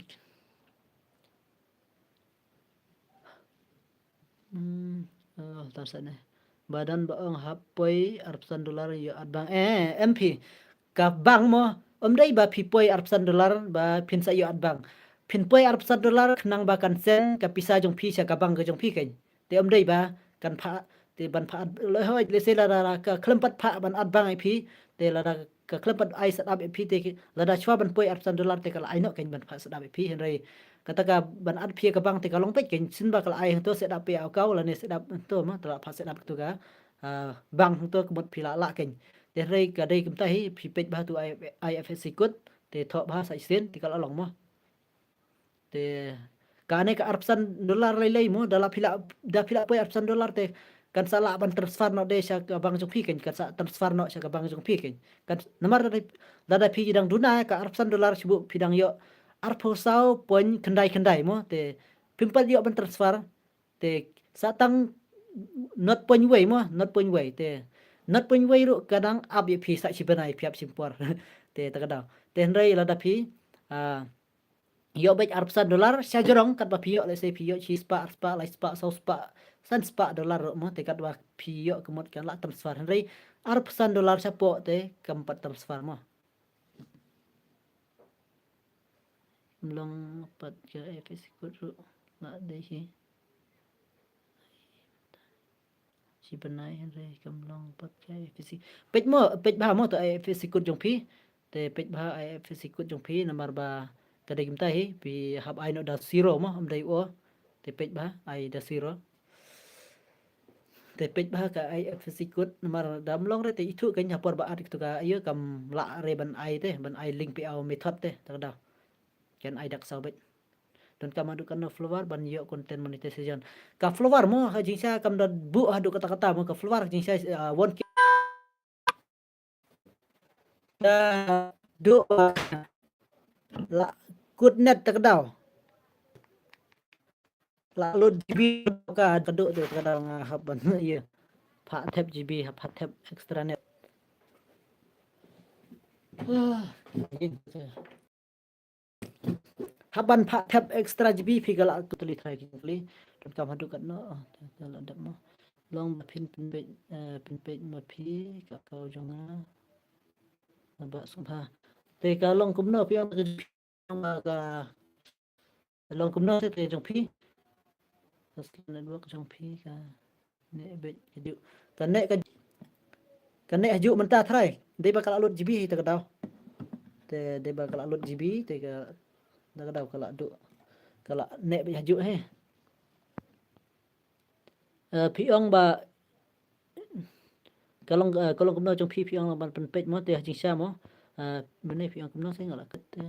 Hmm, oh, tam sane. Ba don ba ong hap poi arphew san dollar ïoh at bank. Eh, em phi. Ka bank mo, ym dei ba phi poi arphew san dollar ba phin sa ïoh at bank. Phin poi arphew san dollar khnang ba kan send ka pisa jong phi sha ka bank ka jong phi kein. Te ym dei ba kan phah, te ban phah at, lehoi, lehse lada ka khlem pat phah ban at bank ïa phi, te lada ka khlem pat ai set up ïa phi, te lada shuwa ban poi arphew san dollar te ka la ai noh kein ban phah set up ïa phi, hynrei kata ka ban at phi ka bank te ka long beit kein, shen ba ka la ai hangto set up phi account lane set up hangto mo, te la phah set up to ka, ah, bank hangto ka mut phi la lah kein. Te hynrei ka dei kumta hi, phi peit bha tu I F S C code, te thoh bha sa shisien, te ka la long mo. Te kane ka arphew san dollar lei lei mo, da la phi la, da phi la poi arphew san dollar te kan sa lah ban transfer noh de sha ka bank jong phi kein, kan sa transfer noh sha ka bank jong phi kein. Kan namar da, da, da phi dang duna ka arphew san dollar shu phi dang ïoh arphew saw point khyndai khyndai mo, te phim pat ïoh ban transfer, te sa tang not point wei mo, not point wei, te not point wei ruh ka dang ap ïa phi sa shi bnai phi ap shim por. Te ta ka daw. Te hynrei lada phi, ah, ïoh beit arphew san dollar sha jrong katba phi ïoh, lehse phi ïoh shi spah, ar spah, lai spah, saw spah, san spah dollar ruh mo, te katba phi ïoh ka mut kan lah transfer, hynrei arphew san dollar shapoh te kam pat transfer mo. Ym long pat ka I F S C code ruh la dei hi. Shi bnai hynrei kam long pat ka I F S C. Peit mo, peit bha mo to I F S C code jong phi. Te peit bha I F S C code jong phi namar ba ka dei kumta hi, phi hap ai noh da zero mo, ym dei o. Te peit bha ai da zero. Te peit bha ka I F S C code namar da ym long re te ithuh kein ha por ba at ïa kato ka ïa kam lah re ban ai te, ban ai link pay out method te, ta ka daw. Kan ai da ka saw beit. Donkam haduh katno follower ban ïoh content monetization. Ka follower mo ha jingshisha kam da buh haduh katta katta mo, ka follower ha jingshisha, ah, one K. Ka duk ba la kut net ta ka daw. La load G B ka duk te ta ka daw nga hap ban ïa phah thep G B, hap phah thep extra net. Ah. Hap ban phah thep extra G B phi ka la kut li trai ki kli. Don kam haduh katno. Oh, te la dep mo. Long ba phin pynpeit, eh, pynpeit ma phi ka kau jong nga. Ba sum ha. Te ka long kumno phi ong ka G B ka long kumno te, te jong phi. Ka network jong phi ka ne beit ka ju. Ka ne ka, ka ne ha ju mynta trai. Dei ba ka la load G B hi ta ka daw. Te dei ba ka la load G B te ka, ta ka daw ka la du. Ka la ne beit ha ju hi. Eh, phi ong ba ka long, eh, ka long kumno jong phi, phi ong ban pynpeit mo te ha jingshisha mo. Eh, mynne phi ong kumno se nga la klet te.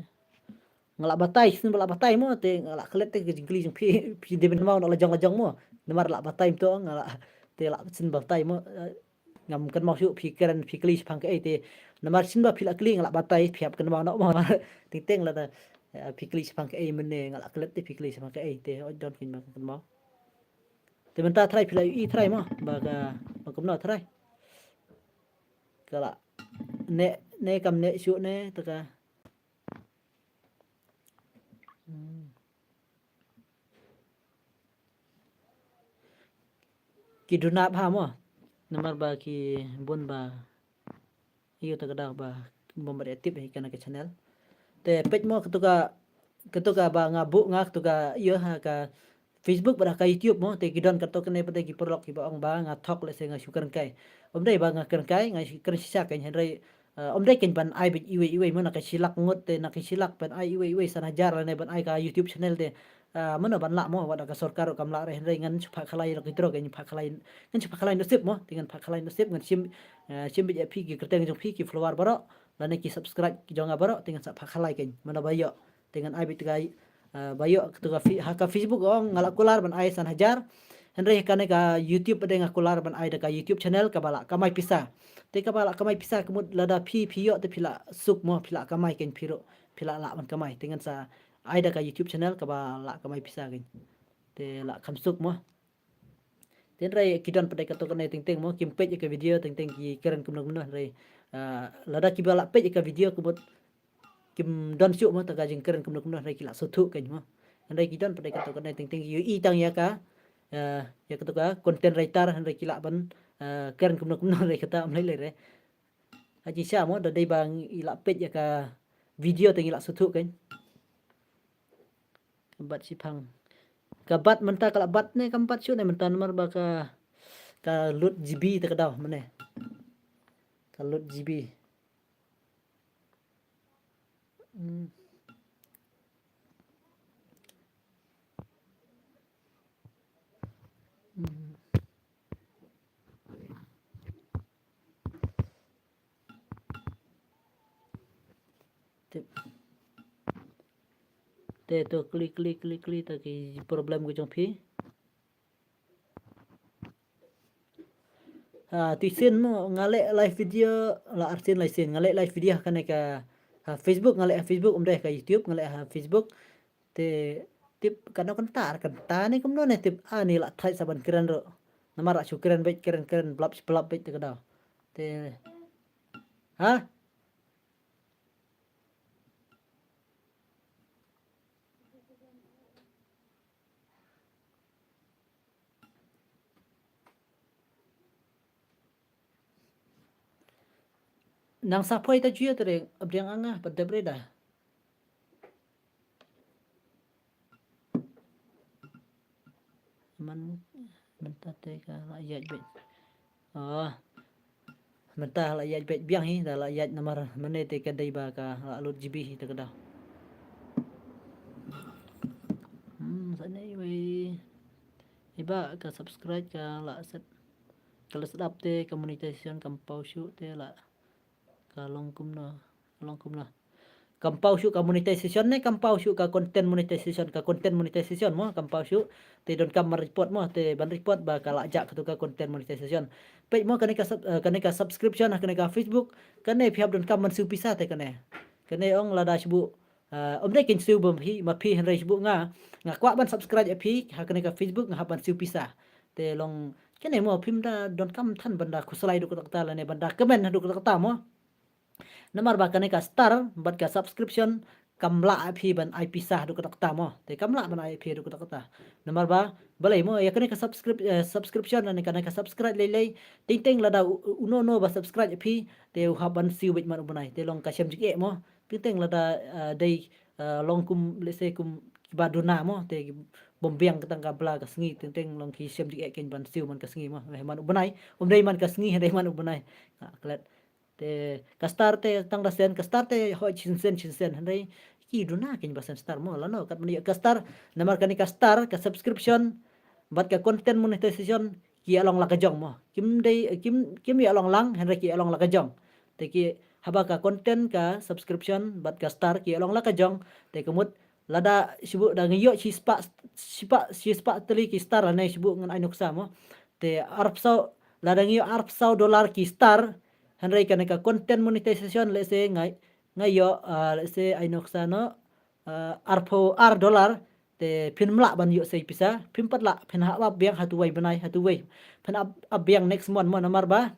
Nga la batai, shisien ba la batai mo te nga la klet te ka jingkylli jong phi, phi dei ban kynmaw noh la jong la jong mo. Namar la batai mo to nga la, te la shisien batai mo. Eh, ngam kynmaw shuh phi kren phi kylli shaphang kaei te. Namar shisien ba phi la kylli nga la batai phi hap kynmaw noh mo. Teng teng la da, eh, phi kylli shaphang kaei mynne nga la klet te phi kylli shaphang kaei te. Oi don kin ba kynmaw. Te mynta trai phi la ïohi trai mo ba ka, ba kumno trai. Ka la ne, ne kam ne shuh ne ta ka. Hmm. Ki duna bha mo. Namar ba ki bun ba ïa ta ka daw ba bym pat active hi kane ka channel. Te peit mo katu ka, katu ka ba nga buh nga katu ka ïa ha ka Facebook bad ha ka YouTube mo, te ki don katto katne pat ki paralok kiba ong ba nga thok lehse nga shu kren kai. Ym dei ba nga kren kai, nga shu kren shisha kein hynrei, eh, ym dei kein ban ai beit iwei iwei mo, na ka shi lak ngut te na ka shi lak ban ai iwei iwei san hajar lane ban ai ka YouTube channel te. Ah, mano ban lah mo, wat la ka sorkar ruh kam lah re hynrei ngan shu phah khalai lok hidro kein phah khalai, ngan shu phah khalai nasib mo, te ngan phah khalai nasib ngan shim, eh, shim beit ïa phi ki kyrteng jong phi ki follower baroh lane ki subscribe ki jong nga baroh te ngan sa phah khalai kein. Mano ba ïoh te ngan ai beit ta ka, eh, ba ïoh ta ka fi-, ha ka Facebook ong nga la kular ban ai san hajar. Hynrei ha kane ka YouTube pat nga kular ban ai da ka YouTube channel kaba la kamai pisa. Te kaba la kamai pisa ka mut lada phi, phi ïoh te phi la suk mo, phi la kamai kein phi ruh, phi la lah ban kamai. Te ngan sa ai da ka YouTube channel kaba la kamai pisa kein. Te la kham suk mo. Te hynrei ki don pat katto katne teng teng mo, kim peit ïa ka video teng teng ki kren kumno kumno hynrei, ah, lada kiba la peit ïa ka video ka mut kim don shuh mo ta ka jingkren kumno kumno hynrei ki la sngewthuh kein mo. Hynrei ki don pat katto katne teng teng ki ïohi tang ïa ka, eh, ïa katu ka content writer hynrei ki lah ban, eh, kren kumno kumno hynrei kata ym lei lei re. Ha jingshisha mo da dei ba ngi la peit ïa ka video te ngi la sngewthuh kein. Ka bat shiphang. Ka bat mynta ka la bat ne kam bat shuh ne mynta namar ba ka, ka lut G B te ka daw mynne. Ka lut G B. Hmm. Hmm. Tip. Te to klik klik klik klik ta ki problem ki jong phi. Ha, te sien mo nga leh live video la arsien lai sien nga leh live video ha kane ka, ha Facebook nga leh ha Facebook ym dei ha ka YouTube nga leh ha Facebook. Te tip kano kynta kynta ne kumno ne tip ani la thait sa ban kren ruh. Namar la shu kren beit kren kren blap blap beit te ka daw. Te ha? Nang sa poi ta jia tering abdiang anga pat dep reda. Man mynta te ka la ïaid beit. Oh. Mynta la ïaid beit biang hi da la ïaid namar mynne te ka dei ba ka la lut G B hi ta ka daw. Hmm, sa ne wei. Iba ka subscribe ka la set. Ka la set up te ka monetization kam paw shuh te la. Ka long kumno, long kumno. kam paw shuh ka monetization ne kam paw shuh ka content monetization, ka content monetization mo kam paw shuh. Te donkam ban report mo, te ban report ba ka la jah katu ka content monetization. Peit mo kane ka sub-, eh, kane ka subscription ha kane ka Facebook, kane phi hap donkam ban siew pisa te kane. Kane ong lada shu buh, eh, ym dei kein siew ba phi, ma phi hynrei shu buh nga, nga kwah ban subscribe ïa phi ha kane ka Facebook, nga hap ban siew pisa. Te long kane mo phim da donkam than ban da khuslai haduh katta katta lane ban da comment haduh katta katta mo. Namar ba kane ka star bad ka subscription kam lah ïa phi ban ai pisa haduh katta katta mo. Te kam lah ban ai phi haduh katta katta. Namar ba balei mo, ïa kane ka subscrip-, eh, subscription ne kane ka subscribe lei lei, teng teng lada u-, u-, uno uno ba subscribe ïa phi, te u hap ban siew beit man u bnai. Te long ka shem jingeh mo. Teng teng lada, eh, dei, eh, long kum, let's say, kum kiba duna mo, te bym biang ka tang ka bla ka sngi, teng teng long ki shem jingeh kein ban siew man ka sngi mo. Eh, man u bnai, ym dei man ka sngi, dei man u bnai. Ah, klet. Te ka star te tang da sien, ka star te hooid shisien shisien, hynrei ki duna kein ba sien star mo, lano kat mynta ka star, namar kane ka star, ka subscription bad ka content monetization ki ïa long la ka jong mo. Kim dei, kim, kim ïa long lang, hynrei ki ïa long la ka jong. Te ki haba ka content, ka subscription bad ka star ki ïa long la ka jong, te ka mut lada shu buh da ngi ïoh shispah, shispah, shispah tylli ki star lane shu buh ngan ai nuksa mo. Te arphew saw, lada ngi ïoh arphew saw dollar ki star, hynrei kane ka content monetization, let's say, nga, nga ïoh, ah, let's say, ai nuksa noh, ah, arphew ar dollar, te phim lah ban ïoh sei pisa, phim pat lah, phin hap ap biang hatu wei bnai, hatu wei. Phin ap, ap biang next month mo namar ba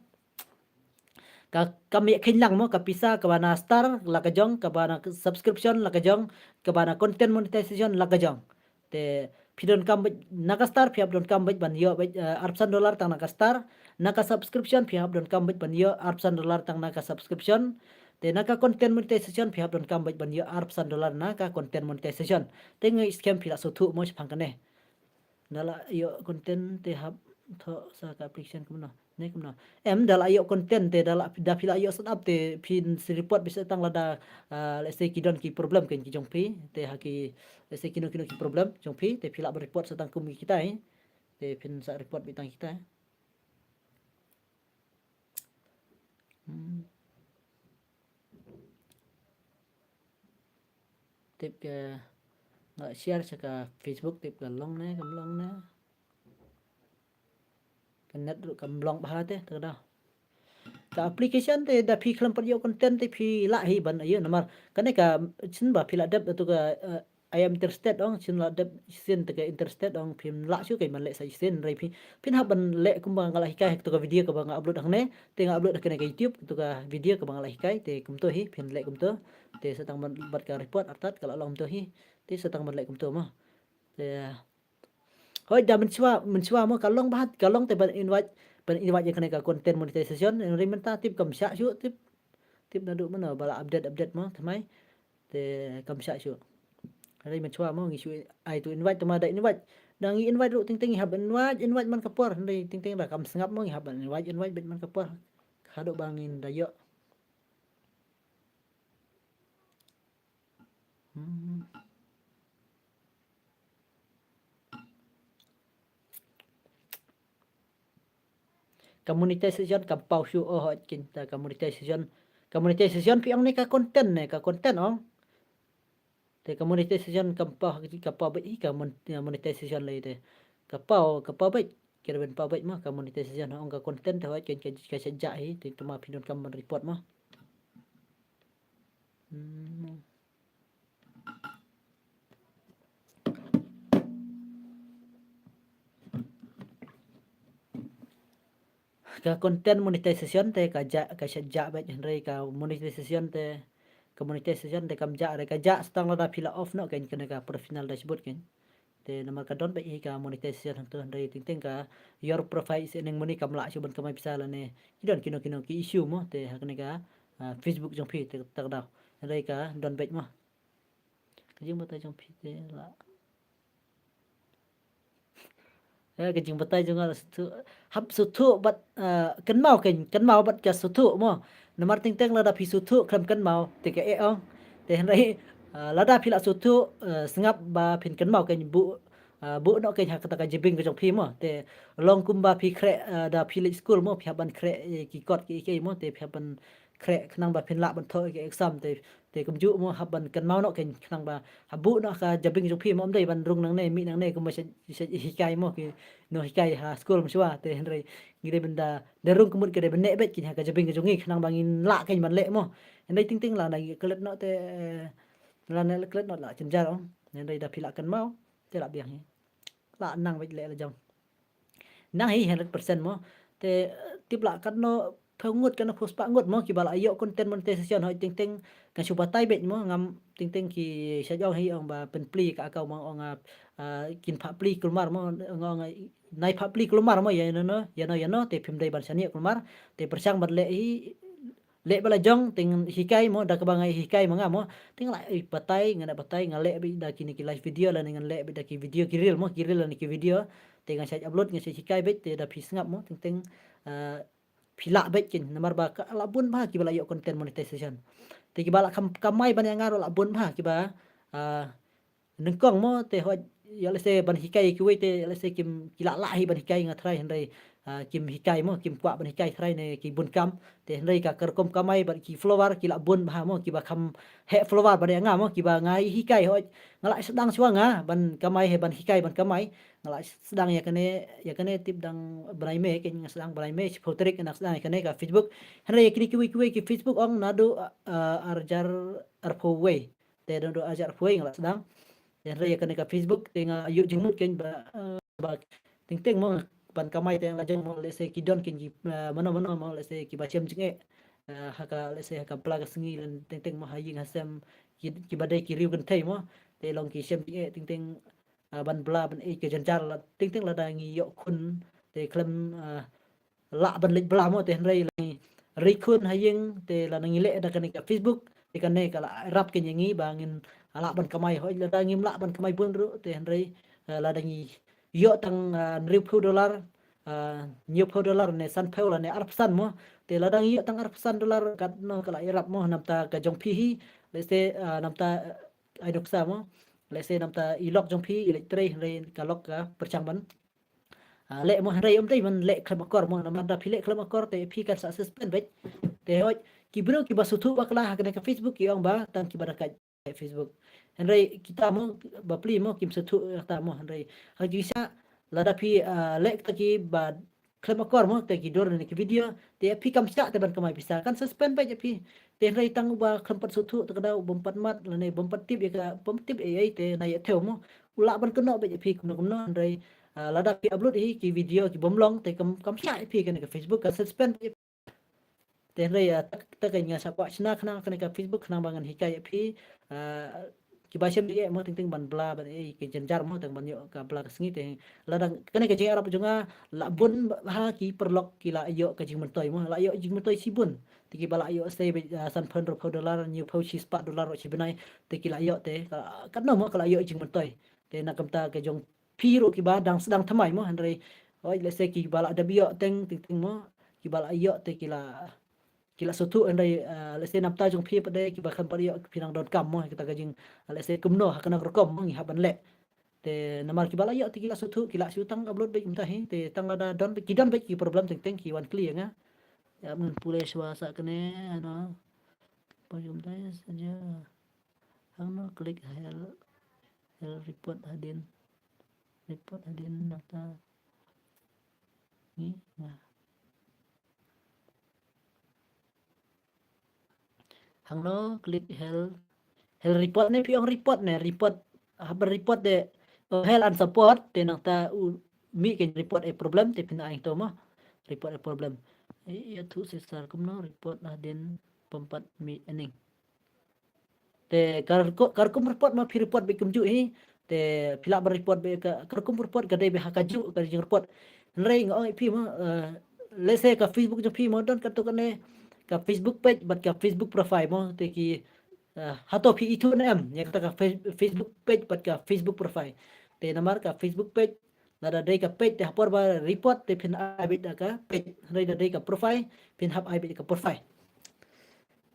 ka, kam ïa kheiñ lang mo, ka pisa kaba na star la ka jong, kaba na subscription la ka jong, kaba na content monetization la ka jong. Te phi donkam beit na ka star, phi hap donkam beit ban ïoh beit, eh, arphew san dollar tang na ka star, na ka subscription phi hap donkam beit ban ïoh arphew san dollar tang na ka subscription. Te na ka content monetization phi hap donkam beit ban ïoh arphew san dollar na ka content monetization. Te ngi skhem phi la sngewthuh mo shaphang kane. Da la ïoh content te hap thoh sa ka application kumno. Ne kumno. Em, da la ïoh content te da la, da phi la ïoh set up te phin sa report beit sa tang lada, ah, let's say ki don ki problem kein ki jong phi. Te ha ki, let's say kino kino ki problem jong phi, te phi lah ban report sa tang kum kita, eh. Te phin sa report beit tang kita, eh. Hmm. Tip ka, nga share sha ka Facebook, tip ka long ne, kam long ne. Ka net ruh kam long bha te, te ka dei. Ka application te da phi khlem pat ïoh content te phi lah hi ban ïoh namar. Kane ka sien ba phi la dep tu ka, eh, I am interested ong, sien la dep sien te ka interested ong, phim lah shuh kein ban leh sa shisien, hynrei phi, phin hap ban leh kumba nga la hikai ha tu ka video kaba nga upload hangne, te nga upload ha kane ka YouTube, tu ka video kaba nga la hikai, te kumto hi, phin leh kumto, te sa tang ban, bad ka report artat, ka la long kumto hi, te sa tang ban leh kumto mo. Te, hooid da mynshuwa, mynshuwa mo, ka long bha, ka long te ban invite, ban invite ïa kane ka content monetization, hynrei mynta tip kam shah shuh, tip, tip naduh mano, ba la update, update mo, thymmai. Te kam shah shuh. Hynrei mynshuwa mo ngi shu ai tu invite, tang ma da invite. Da ngi invite ruh teng teng ngi hap invite, invite man ka por. Hynrei teng teng da kam sngap mo ngi hap invite, invite beit man ka por. Haduh ba ngin da ïoh. Hmm. Ka monetization kam paw shuh, oh, hooid kein te ka monetization. Ka monetization phi ong ne ka content ne, ka content ong. Te ka monetization kam paw, ka paw beit hi ka mon-, ka monetization lei te. Ka paw, ka paw beit, kyrmen paw beit mo, ka monetization ong, ka content te hooid kein ka, ka shah jah hi, te tang ma phi donkam ban report mo. Hmm. Ka content monetization te ka jah, ka shah jah beit, hynrei ka monetization te, ka monetization te kam jah, hynrei ka jah sa tang lada phi la off noh kein kane ka professional dashboard kein. Te namar ka don beit hi ka monetization hangto, hynrei teng teng ka your profile is earning money kam lah shuh ban kamai pisa lane ki don kino kino ki issue mo, te ha kane ka, ah, Facebook jong phi te ta ka daw. Hynrei ka don beit mo. Ka jingbatai jong phi te la. Eh, ka jingbatai jong nga la sngewthuh. Hap sngewthuh bad, eh, kynmaw kein, kynmaw bad ka sngewthuh mo. Namar teng teng lada phi sngewthuh khlem kynmaw te ka eh ong. Te hynrei, eh, lada phi la sngewthuh, eh, sngap ba phin kynmaw kein, buh, eh, buh noh kein ha kata ka jabieng ka jong phi mo. Te long kumba phi khreh, eh, da phi leit skul mo, phi hap ban khreh, eh, ki kot ki, ki mo, te phi hap ban khreh khnang ba phin lah ban thoh ïa ka exam te, te kumjuh mo hap ban kynmaw noh kein khnang ba ha buh noh ka jabieng jong phi mo, ym dei ban rung nangne mih nangne kumba sha, sha hikai mo ki nonghikai ha skul mynshuwa te hynrei ngi dei ban da, da rung ka mut ka dei ban neh beit kein ha ka jabieng ka jong ngi khnang ba ngin lah kein ban leh mo. Hynrei teng teng lada ngi klet noh te, eh, lada ngi klet noh la jynjar ong. Hynrei da phi lah kynmaw te lah biang hi. Lah nang beit leh la jong. Nang hi hundred percent mo. Te, eh, tip lah katno phew ngut katno phew spah ngut mo kiba lah ïoh content monetization hoi teng teng kan shu batai beit mo ngam teng teng ki sha jong hi ong ba pynpli ka account mo ong, ah, ah, kin phah pli kulmar mo ong, ong, nai phah pli kulmar mo ïa no no, ïa no ïa no te phim dei ban shaniah kulmar. Te pyrshang ban leh hi leh ba la jong teng hikai mo da kaba nga hikai ma nga mo. Teng lah, eh, batai nga na batai nga leh beit da kine ki live video lane ngan leh beit da ki video ki reel mo ki reel lane ki video. Te ngan shait upload ngan shait hikai beit te da phi sngap mo teng teng, ah, phi lah beit kein namar ba ka lah bun bha kiba lah ïoh content monetization. Te kiba lah kam-, kamai ban ïa nga ruh lah bun bha kiba, ah, nyngkong mo te hoi ïa lehse ban hikai kiwei te ïa lehse kim ki lah lah hi ban hikai nga trai hynrei, ah, kim hikai mo kim kwah ban hikai trai ne ki bun kam. Te hynrei ka, ka rukom kamai bad ki follower ki lah bun bha mo kiba kham heh follower bad ïa nga mo kiba nga hikai hoi nga lah sdang shuwa nga ban kamai hi ban hikai ban kamai. Nga lah sdang ïa kane, ïa kane tip dang bnai May kein nga sdang bnai May shiphew tarik nga sdang ïa kane ka Facebook. Hynrei ïa kine kiwei kiwei ki Facebook ong naduh, ah, arjar arphew wei. Te don do ajar phuai nga lah sdang. Te hynrei ïa kane ka Facebook te nga ïoh jingmut kein ba, eh, ba teng teng mo ban kamai te la jong mo lehse ki don kein ki, eh, mano mano mo lehse kiba shem jingeh. Eh, ha ka lehse ha ka pla ka sngi lane teng teng mo ha ïing ha sem ki, kiba dei ki riew kynthei mo. Te long ki shem jingeh teng teng, eh, ban bla ban ei ka jynjar la teng teng lada ngi ïoh khun te khlem, eh, lah ban leit bla mo te hynrei la ngi ri khun ha ïing te lada ngi leh da kane ka Facebook te kane ka la rap kein ïa ngi ba ngin lah ban kamai hoi lada ngim lah ban kamai bun ruh te hynrei, eh, lada ngi ïoh tang, eh, hynriewphew dollar, eh, hynñiewphew dollar ne sanphew lane arphew san mo te lada ngi ïoh tang arphew san dollar katno ka la ïarap mo namta ka jong phi hi lehse, eh, namta, eh, ai nuksa mo lehse namta i lok jong phi i leit trei hynrei ka lok ka pyrshang ban ah, leh mo hynrei ym dei ban leh khlem akor mo namar da phi leh khlem akor te phi kan sa suspend beit. Te hoi ki briew kiba sngewthuh bakla ha kane ka Facebook ki ong ba tang kiba da kait Facebook. Hynrei kita mo bapli mo kim sngewthuh kata mo hynrei ha ki sa lada phi, ah, leh kata kiba khlem akor mo te ki dur ne ki video te phi kam shah te ban kamai pisa kan suspend beit phi. Te hynrei tang uba khlem pat sngewthuh te ka dei bym pat mat lane bym pat tip ïa ka bym tip ei ei te na ïa thew mo. U lah ban kynnoh beit ïa phi kumno kumno hynrei, ah, lada phi upload hi ki video ki bym long te kam, kam shah ïa phi kane ka Facebook ka suspend ïa phi. Te hynrei, ah, ta, ta ka nga sa kwah shna khnang kane ka Facebook khnang ba ngan hikai ïa phi, ah, kiba shem ïa mo teng teng ban bla ban ei ki jynjar mo teng ban ïoh ka bla ka sngi te lada kane ka jingïarap jong nga la bun ha ki paralok ki la ïoh ka jingmyntoi mo la ïoh jingmyntoi shibun. Te kiba la ïoh sei beit, ah, sanphew hynriewphew dollar hynñiewphew shispah dollar shi bnai te ki la ïoh te ka, katno mo ka la ïoh jingmyntoi. Te na kumta ka jong phi ruh kiba dang sdang thymmai mo hynrei oi lehse kiba la dep ïoh teng teng teng mo kiba la ïoh te ki la, ki la sngewthuh hynrei, ah, lehse namta jong phi pat de kiba khlem pat ïoh phi nang don kam mo kita ka jing, ah, lehse kumno ha kano ka rukom mo ngi hap ban leh. Te namar kiba la ïoh te ki la sngewthuh ki la shu tang upload beit mynta hi te tang lada don beit ki don beit ki problem teng teng ki wan kylli ïa nga. Ïa ngan pule shuwa sa kane ano. Pon kumta ïa saja. Hangno klik hel, hel report hadien. Report hadien nangta. Ni, nah. Hangno klik hel, hel report ne phi ong report ne report, haba report de, oh, hel and support te nangta u mih kein report a problem te phin ai to mo. Report a problem. Ïathuh shisar kumno report hadien pynpat mih ening. Te ka rukom, ka rukom report ma phi report beit kumjuh hi. Te phi lah ban report beit ka, ka rukom report ka dei beit ha kajuh ka jing report. Hynrei nga ong ïa phi ma, eh, lehse ka Facebook jong phi ma don katto katne ka Facebook page bad ka Facebook profile mo te ki, eh, hato phi ithuh ne em ïa kata ka Face-, Facebook page bad ka Facebook profile. Te namar ka Facebook page lada dei ka page te ha por ba report te phin ai beit da ka page. Hynrei da dei ka profile phin hap ai beit da ka profile.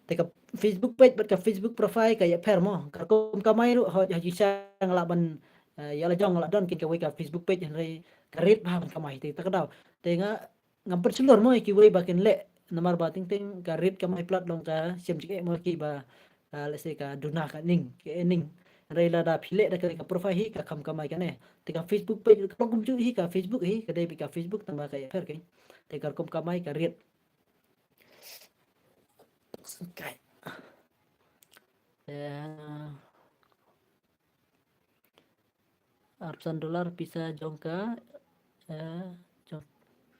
Te ka Facebook page bad ka Facebook profile ka ïapher mo. Ka rukom kamai ruh ha, ha jingshisha nga lah ban, eh, ïa la jong nga lah don kein kawei ka Facebook page hynrei ka rit bha ban kamai te ta ka daw. Te nga ngam pynshlur mo ïa kiwei ba kin leh, namar ba teng teng ka rate kamai palat long ka shem jingeh mo ki ba, ah, let's say ka duna ka ning, ka earning. Hynrei lada phi leh da ka, ka profile hi ka kham kamai kane. Te ka Facebook page ka long kumjuh hi, ka Facebook hi ka dei beit ka Facebook tang ba ka ïapher kein. Te ka rukom kamai ka rate. Okay. Eh, arphew san dollar pisa jong ka, eh, jong,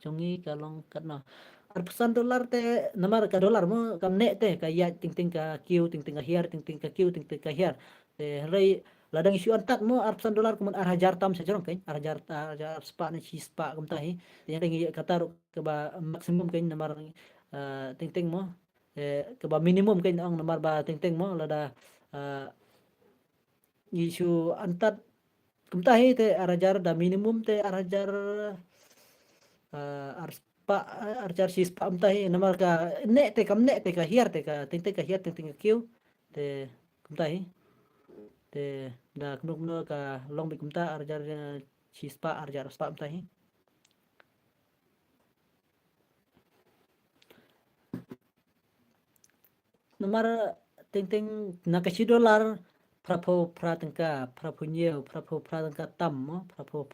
jong ngi ka long katno. Arphew san dollar te namar ka dollar mo kam neh te, ka ïaid teng teng ka kiew, teng teng ka hiar, teng teng ka kiew, teng teng ka hiar. Te hynrei lada ngi shu antad mo arphew san dollar kumne ar hajar tam sha jrong kein, ar hajar, ar hajar spah ne shi spah kumta hi. Te hynrei ngi kata ruh kaba maximum kein namar, eh, teng teng mo. Eh, kaba minimum kein ong namar ba teng teng mo lada, eh, ngi shu antad kumta hi te ar hajar da minimum te ar hajar, eh, ar spah, eh, ar hajar shi spah kumta hi namar ka neh te kam neh te ka hiar te ka teng teng ka hiar teng teng ka kiew te kumta hi. Te da kumno kumno ka long beit kumta ar hajar, eh, shi spah ar hajar spah kumta hi. Namar teng teng na ka shi dollar phraphew phra tyngka, phraphew hynñiew, phraphew phra tyngka tam mo, phraphew,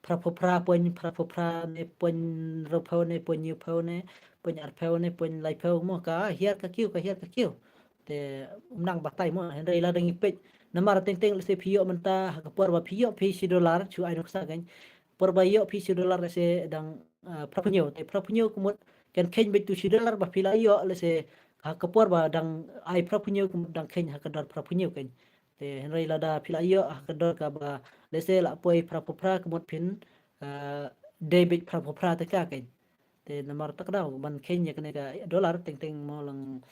phraphew phra point, phraphew phra ne point hynriewphew ne point hynñiewphew ne point arphew ne point laiphew mo, ka hiar ka kiew, ka hiar ka kiew. Te ym nang batai mo, hynrei lada ngi peit namar teng teng lehse phi ïoh mynta ha ka por ba phi ïoh phi shi dollar, shu ai nuksa kein. Por ba ïoh phi shi dollar lehse dang, ah, phraphew hynñiew, te phraphew hynñiew ka mut kan kheiñ beit tu shi dollar ba phi la ïoh, lehse ha ka por ba dang ai phraphew hynñiew ka mut dang kheiñ ha ka dor phraphew hynñiew kein. Te hynrei lada phi la ïoh ha ka dor kaba lehse la poi phraphew phra ka mut phin, ah, dei beit phraphew phra tyngka kein. Te namar ta ka daw ban kheiñ ïa kane ka dollar teng teng mo lang,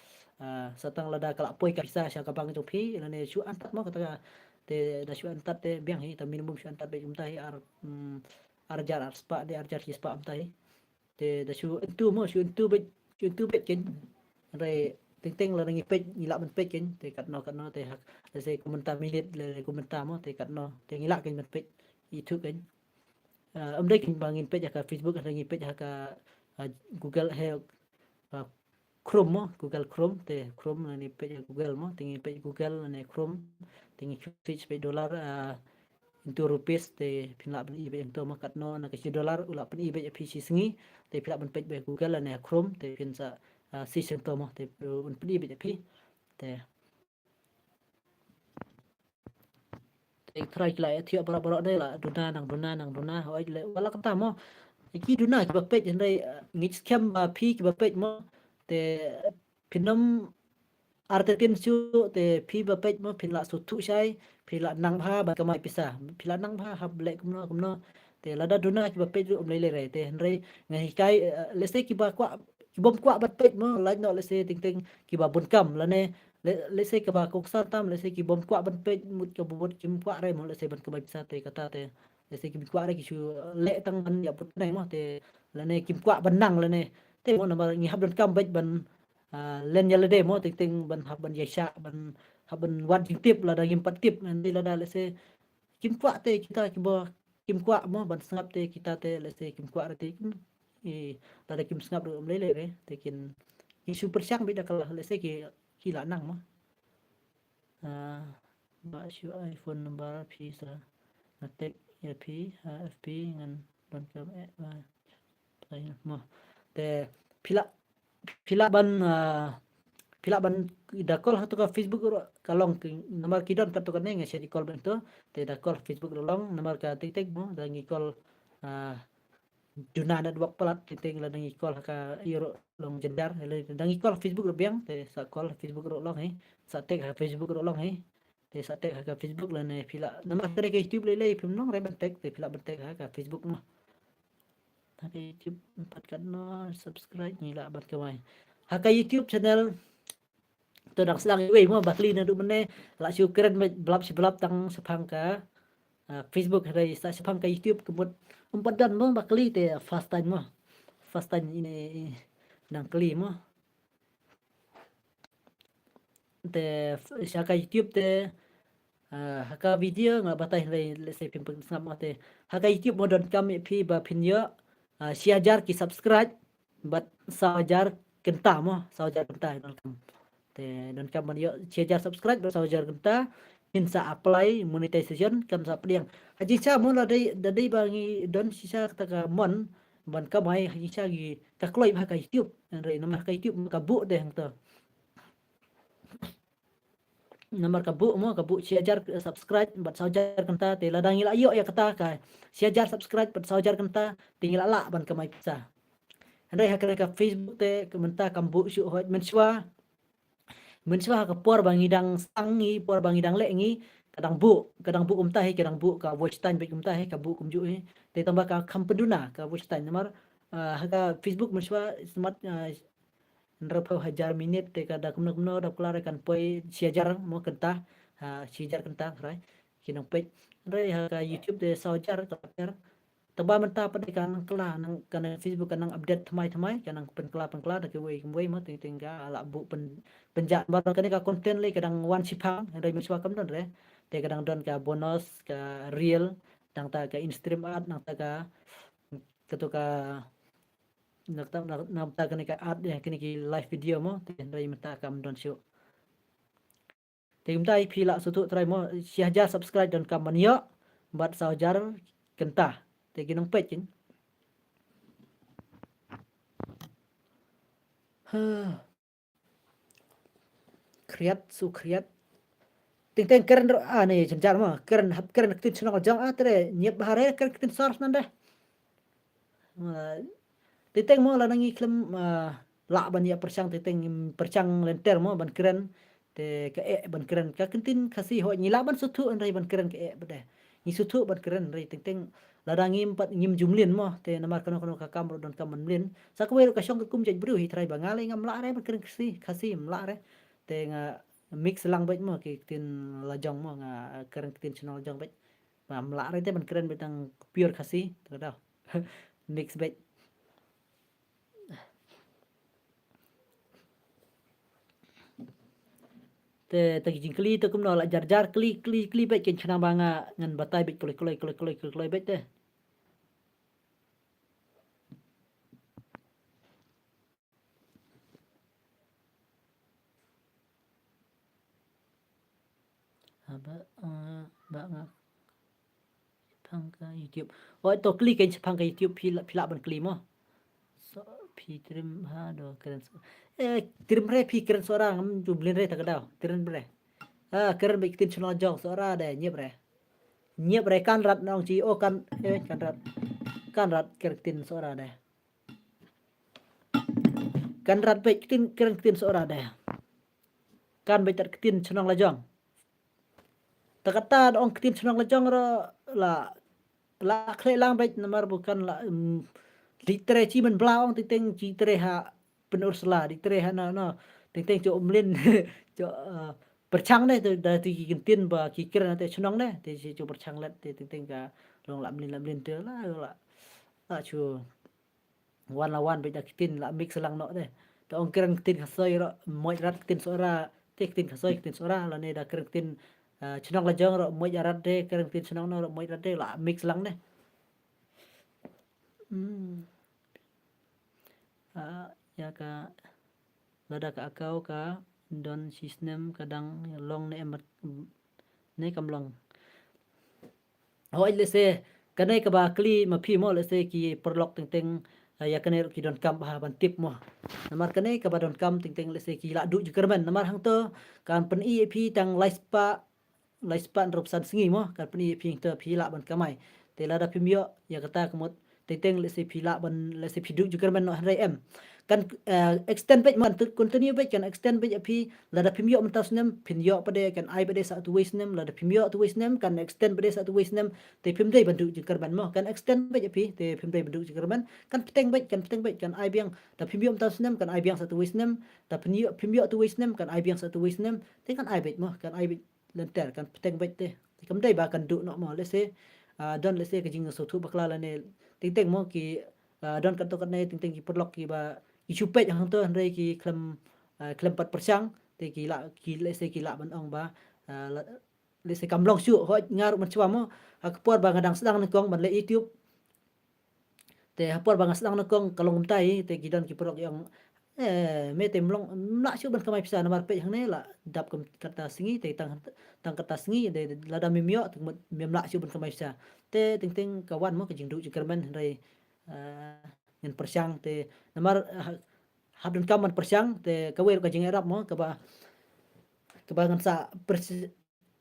ah, sa tang lada ka la poi ka pisa sha ka bank jong phi lane shu antad mo kata ka. Te da shu antad te biang hi, ta minimum shu antad beit kumta hi ar, mm, ar hajar ar spah, de ar hajar shi spah kumta hi. Te da shu yntu mo, shu yntu beit, shu yntu beit kein. Hynrei teng teng lada ngi peit, ngi lah ban peit kein. Te katno katno te hak, lehse kumta minit, lehse kumta mo, te katno te ngi lah kein ban peit. Itu kein. Ah, ym dei kein ba ngin peit ha ka Facebook, hynrei ngi peit ha ka, ah, Google, he, ah, Chrome mo, Google Chrome, te Chrome lane peit ha Google mo, te ngi peit Google lane Chrome, te ngi search peit dollar, ah, into rupees, te phin lah ban i beit hangto mo katno na ka shi dollar u lah pyni beit ïa phi shi sngi, te phi lah ban peit beit Google lane Chrome, te phin sa, ah, search hangto mo, te, uh, un pyni beit ïa phi. Te Te trai ki la ïathiah baroh baroh de la duna nang duna nang duna, hooid leh wat la kata mo. Ki duna kiba peit hynrei, eh, ngi skhem ba phi kiba peit mo. Te phin ym artatien shuh, te phi ba peit mo phin la sngewthuh shai, phi la nang bha ban kamai pisa, phi la nang bha hap leh kumno kumno. Te lada duna kiba peit ruh ym lei lei re, te hynrei nga hikai, eh, lehse kiba kwah, kibym kwah ban peit mo, lait noh lehse teng teng kiba bun kam lane le, lehse kiba kongsan tam, lehse kibym kwah ban peit, mut kaba mut kim kwah re mo, lehse ban kamai pisa te kata te. Lehse kim kwah re ki shu leh tang ban ïa put nai mo te, lane kim kwah ban nang lane. Te mo namar ngi hap donkam beit ban, ah, len ïa lade mo, teng teng ban hap ban ïaishah, ban hap ban wad jingtip lada ngim pat tip, lane lada lehse kim kwah te kita kiba kim kwah mo ban sngap te kita te lehse kim kwah re te, hmm, i, lada kim sngap ruh ym lei lei re, te kin, ki shu pyrshang beit da ka la, lehse ki, ki la nang mo. Ah, ba shu ai phone number phi sa nga text ïa phi ha F B ngan donkam eh ba. Mo. Te phi lah, phi lah ban, ah, phi lah ban da call ha to ka Facebook ruh ka long ki, namar ki don ka to kane nga shet i call ban to. Te da call Facebook ruh long, namar ka teng teng mo da ngi call, ah, duna network palat, teng teng lada ngi call ha ka ïa ruh long jynjar, lada ngi call Facebook ruh biang, te sa call Facebook ruh long hi, sa text ha Facebook ruh long hi, te sa text ha ka Facebook lane phi lah, namar ka dei ka YouTube lei lei phim long re ban text, te phi lah ban text ha ka Facebook mo. Ha ka YouTube pat katno subscribe ngi lah ban kamai. Ha ka YouTube channel to dang sdang iwei mo, ba kli naduh mynne, la shu kren beit blap shi blap tang shaphang ka, ah, Facebook, hynrei sa shaphang ka YouTube ka mut ym pat don mo, ba kli te first time mo. First time ine dang kli mo. Te sha ka YouTube te, ah, ha ka video nga batai hynrei lehse phim pynsngap mo te. Ha ka YouTube mo donkam ïa phi ba phin ïoh, ah, shi hajar ki subscribe bad saw hajar kynta mo, saw hajar kynta donkam. Te donkam ban ïoh shi hajar subscribe bad saw hajar kynta, ngin sa apply monetization, kan sa pdiang. Ha jingshisha mo, la dei, da dei ba ngi don shisha kata ka mon ban kamai, ha jingshisha ngi, ka kloi bha ka YouTube. Hynrei namar ka YouTube ka buh de hangto. Namar ka buh mo, ka buh shi hajar subscribe bad saw hajar kynta, te lada ngi la ïoh ïa kata ka shi hajar subscribe bad saw hajar kynta, te ngi la lah ban kamai pisa. Hynrei ha kane ka Facebook te, ka mynta kam buh shuh, hooid mynshuwa. Mynshuwa ha ka por ba ngi dang sang ngi, por ba ngi dang leh ngi, ka dang buh, ka dang buh kumta hi, ka dang buh ka watch time bad kumta hi, ka buh kumjuh hi. Te tang ba ka kham pynduna ka watch time namar, ah, ha ka Facebook mynshuwa smat, ah, hynriewphew hajar minit, te ka da kumno kumno da klar kan poi shi hajar mo kynta, ha, shi hajar kynta, right? Ki nongpeit. Hynrei ha ka YouTube te saw hajar, ka hajar. Tang ba mynta pat de ka nang kylla, nang, ka nang Facebook ka nang update thymmai thymmai, ka nang pynkylla pynkylla da kiwei kiwei mo, teng teng ka la buh pyn, pynjah. Namar kane ka content lei ka dang wan shiphang, hynrei mynshuwa kam don re. Te ka dang don ka bonus, ka reel, nangta ka in-stream ad, nangta ka, kato ka, nangta, nang, nangta kane ka ad, eh, kane ki live video mo, te hynrei mynta kam don shuh. Te kumta hi phi lah sngewthuh trai mo, shi hajar subscribe donkam ban ïoh, bad saw hajar kynta. Te ki nongpeit kin. Huh. Khriat, su khriat. Teng teng kren ro, ah, ne, jynjar mo. Kren, hap kren ktien shnong la jong, ah, tre, ñiep bha re, kren ktien sor nanda. Ah, teng teng mo, lada ngi khlem, ah, lah ban ïa pyrshang, teng teng ngim pyrshang lynter mo ban kren. Te ka eh ban kren ka ktien Khasi, hooid ngi lah ban sngewthuh hynrei ban kren ka eh pat de. Ngi sngewthuh ban kren hynrei teng teng lada ngim pat ngim ju mlien mo, te namar kano kano ka kam ruh donkam ban mlien. Sa kawei ruh ka shong ka kum jait briew hi trai ba nga lei ngam lah re ban kren Khasi, Khasi ngam lah re. Te nga mix lang beit mo ki ktien la jong mo, nga kren ktien shnong la jong beit. Ba ngam lah re te ban kren beit tang pure Khasi, te ka daw. Mix beit. Te, te ki jingkylli te kumno, la jar jar kylli, kylli, kylli beit, kin khnang ba nga ngan batai beit kloi, kloi, kloi, kloi, kloi, kloi beit te. Haba, eh, ba nga shaphang ka YouTube. Oh, to kylli kein shaphang ka YouTube phi la, phi lah ban kylli mo. So, phi trim ha do kren so. Eh, trim re phi kren sora ngam ju mlien re ta ka daw. Trim re. Ah, kren beit ktien shnong la jong sora de ñiep re. Ñiep re kan rat nong chi, oh kan, eh, kan rat. Kan rat kren ktien sora de. Kan rat beit ktien, kren ktien sora de. Kan beit tat ktien shnong la jong. Ta kata da ong ktien shnong la jong ro la, la khleh lang beit namar bukan la, em, di tre chi men bla ong teng teng chi tre ha pynur sla, di tre ha no, no. Teng teng cho mlien, cho, eh, pyrshang ne, to, da ti ki ktien ba ki kren te shnong ne, te chi cho pyrshang let, te teng teng ka long la mlien, la mlien te la, la, la chu. Wan la wan beit da ktien la mix lang noh de. Te ong kren ktien Khasi ro, moj rat ktien sora, te ktien Khasi, ktien sora, lane da kren ktien, eh, shnong la jong ro, moj rat de, kren ktien shnong no ro, moj rat de, la mix lang de. Hmm. Ah, ïa ka, lada ka account ka don shi snem ka dang long ne em, ne kam long. Hooid lehse, kane kaba kylli ma phi mo, lehse ki paralok teng teng, eh, ïa kane ruh ki donkam bha ban tip mo. Namar kane kaba donkam teng teng lehse ki lah duh jingkyrmen. Namar hangto kan pyni ïa phi tang lai spah, lai spah hynriewphew san sngi mo, kan pyni ïa phi hangto phi lah ban kamai. Te lada phim ïoh ïa kata ka mut teng teng lehse phi lah ban, lehse phi duh jingkyrmen noh hynrei em. Kan, eh, extend beit mo, kan continue beit, kan extend beit ïa phi, lada phim ïoh mynta u snem, phin ïoh pat de, kan ai pat de sa uwei u snem, lada phim ïoh uwei u snem, kan extend pat de sa uwei u snem, te phim dei ban duh jingkyrmen mo, kan extend beit ïa phi, te phim dei ban duh jingkyrmen, kan bteng beit, kan bteng beit, kan ai biang, da phim ïoh mynta u snem, kan ai biang sa uwei u snem, da phim ïoh, phim ïoh uwei u snem, kan ai biang sa uwei u snem, te kan ai beit mo, kan ai beit lynter, kan bteng beit te. Te kam dei ba kan duh noh mo, lehse, ah, don lehse ka jingsngewthuh bakla lane teng teng mo ki, ah, don katto katne teng teng ki paralok kiba ki shu peit hangto hynrei ki khlem, ah, khlem pat pyrshang, te ki lah, ki lehse ki lah ban ong ba, ah, la, lehse kam long shuh, hooid nga ruh mynshuwa mo, ha ka por ba nga dang sdang nyngkong ban leh YouTube. Te ha por ba nga sdang nyngkong ka long kumta hi, te ki don ki paralok ki ong, Eh, me te mlong mlak shu ban kamai pisa namar peit hangne la dap kam kata sngi te tang tang kata sngi de lada mem ïoh te mem lak shu ban kamai pisa. Te ting ting ka wan mo ka jingduh jingkyrmen hynrei, eh, ngan pyrshang te namar, eh, hap donkam ban pyrshang te kawei ruh ka jingïarap mo kaba kaba ngan sa pyrsh-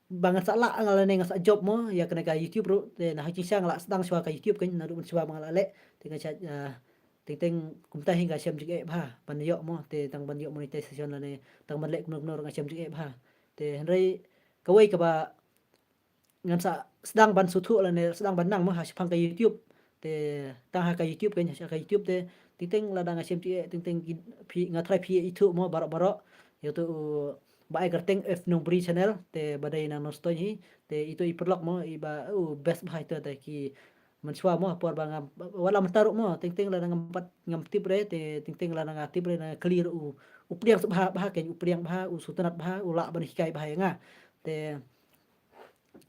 ba ngan sa lah nga lane ngan sa jop mo ïa kane ka YouTube ruh te na ha jingshisha nga la sdang shuwa ka YouTube kan naduh mynshuwa ba nga la leh te nga shait, ah, teng teng kumta hi nga shem jingeh bha ban ïoh mo te tang ban ïoh monetization lane tang ban leh kumno kumno ruh nga shem jingeh bha te hynrei kawei kaba ngan sa sdang ban suthuh lane sdang ban nang mo ha shaphang ka YouTube te tang ha ka YouTube kan ha ka YouTube te teng teng lada nga shem jingeh teng teng phi nga try phi ithuh mo baroh baroh ïa tu ba ai kyrteng F Nongbri channel te ba dei na Nongstoiñ hi te itu i paralok mo i ba u best bha itu te ki mynshuwa mo por ba ngam wat la mynta ruh mo teng teng lada ngam pat ngam tip re te teng teng lada nga tip re na clear u u pdiang bha bha kein u pdiang bha u sngewtynnat bha u lah ban hikai bha ïa nga te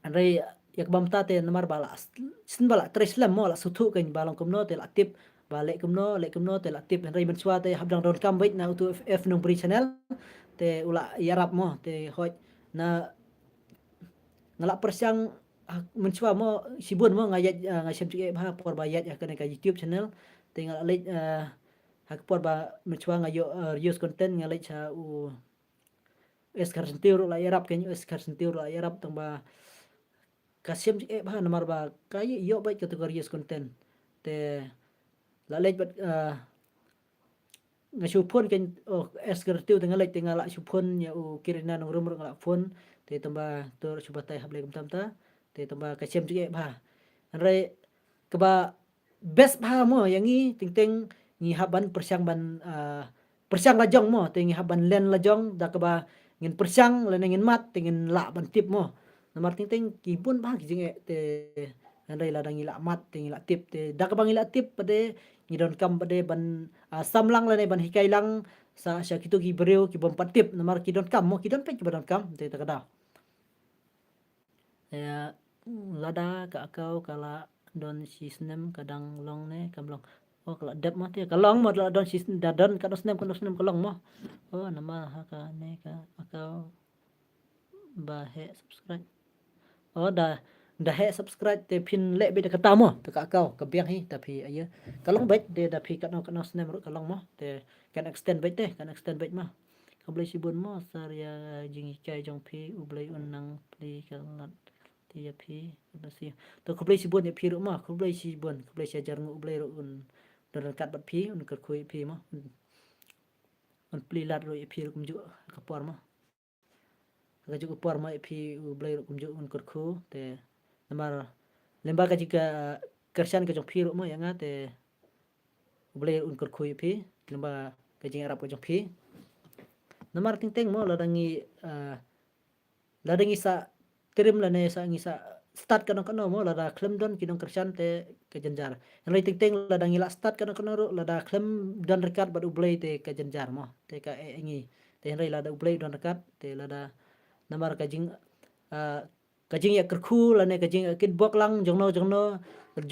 hynrei ïa kaba mynta te namar ba la shisien ba la trei slem mo la suthuh kein ba long kumno te la tip ba leh kumno leh kumno te la tip hynrei mynshuwa te hap dang donkam beit na utu F Nongbri channel te u la ïarap mo te hoi na nga la pyrshang mynshuwa mo shibun mo nga ïaid nga shem jingeh bha por ba ïaid ha kane ka YouTube channel te nga la leit ha ka por ba mynshuwa nga ïoh reuse content nga leit ha u Esker Sentiew ruh la ïarap kein Esker Sentiew ruh la ïarap tang ba ka shem jingeh bha namar ba ka ïoh beit kata ka reuse content te la leit bad nga shu phone kein Esker Sentiew te nga leit te nga la shu phone ïa u Kirina Nongrum ruh nga la phone te tang ba tur shu batai hap leh kumta kumta te tang ba ka shem jingeh bha hynrei kaba best bha mo ïa ngi teng teng ngi hap ban pyrshang ban pyrshang la jong mo te ngi hap ban len la jong da kaba ngin pyrshang lane ngin mad te ngin lah ban tip mo namar teng teng ki bun bha ki jingeh te hynrei lada ngi lah mad te ngi lah tip te da kaba ngi lah tip pat de ngi donkam pat de ban samlang lane ban hikai lang sa sha kitu ki briew ki bym pat tip namar ki donkam mo ki don peit ki ba donkam te ta ka daw Ïa lada ka akau ka la don shi snem ka dang long ne kam long. Oh ka la dep mo te ka long mo la don shi da don ka don snem ka don snem ka long mo. Oh namar ha ka ne ka akau ba heh subscribe. Oh da da heh subscribe te phin leh beit da kata mo te ka akau ka biang hi ta phi aïa ka long beit de da phi ka no ka no snem ruh ka long mo te kan extend beit te kan extend beit mo. Khublei shibun mo sar ïa jinghikai jong phi U Blei un nang plie ka lad te ïa phi. Khublei shi to khublei shibun ïa phi ruh mo khublei shibun khublei shi hajar nguh U Blei ruh un don ryngkat bad phi un kyrkhu ïa phi mo un plie lad ruh ïa phi ruh kumjuh ka por mo. Ka juh ka por mo ïa phi U Blei ruh kumjuh un kyrkhu te namar lyngba ka jingka kyrshan ka jong phi ruh mo ïa nga te U Blei ruh un kyrkhu ïa phi lyngba ka jingïarap ka jong phi. Namar teng teng mo lada ngi lada ngi sa trim lane sa ngi sa stad kano kano mo lada khlem don ki nongkyrshan te ka jynjar. Hynrei teng teng lada ngi la stad kano kano ruh lada khlem don ryngkat bad U Blei te ka jynjar mo te ka eh ngi te hynrei lada U Blei don ryngkat te lada namar ka jing ka jingïakyrkhu lane ka jingïakitbok lang jongno jongno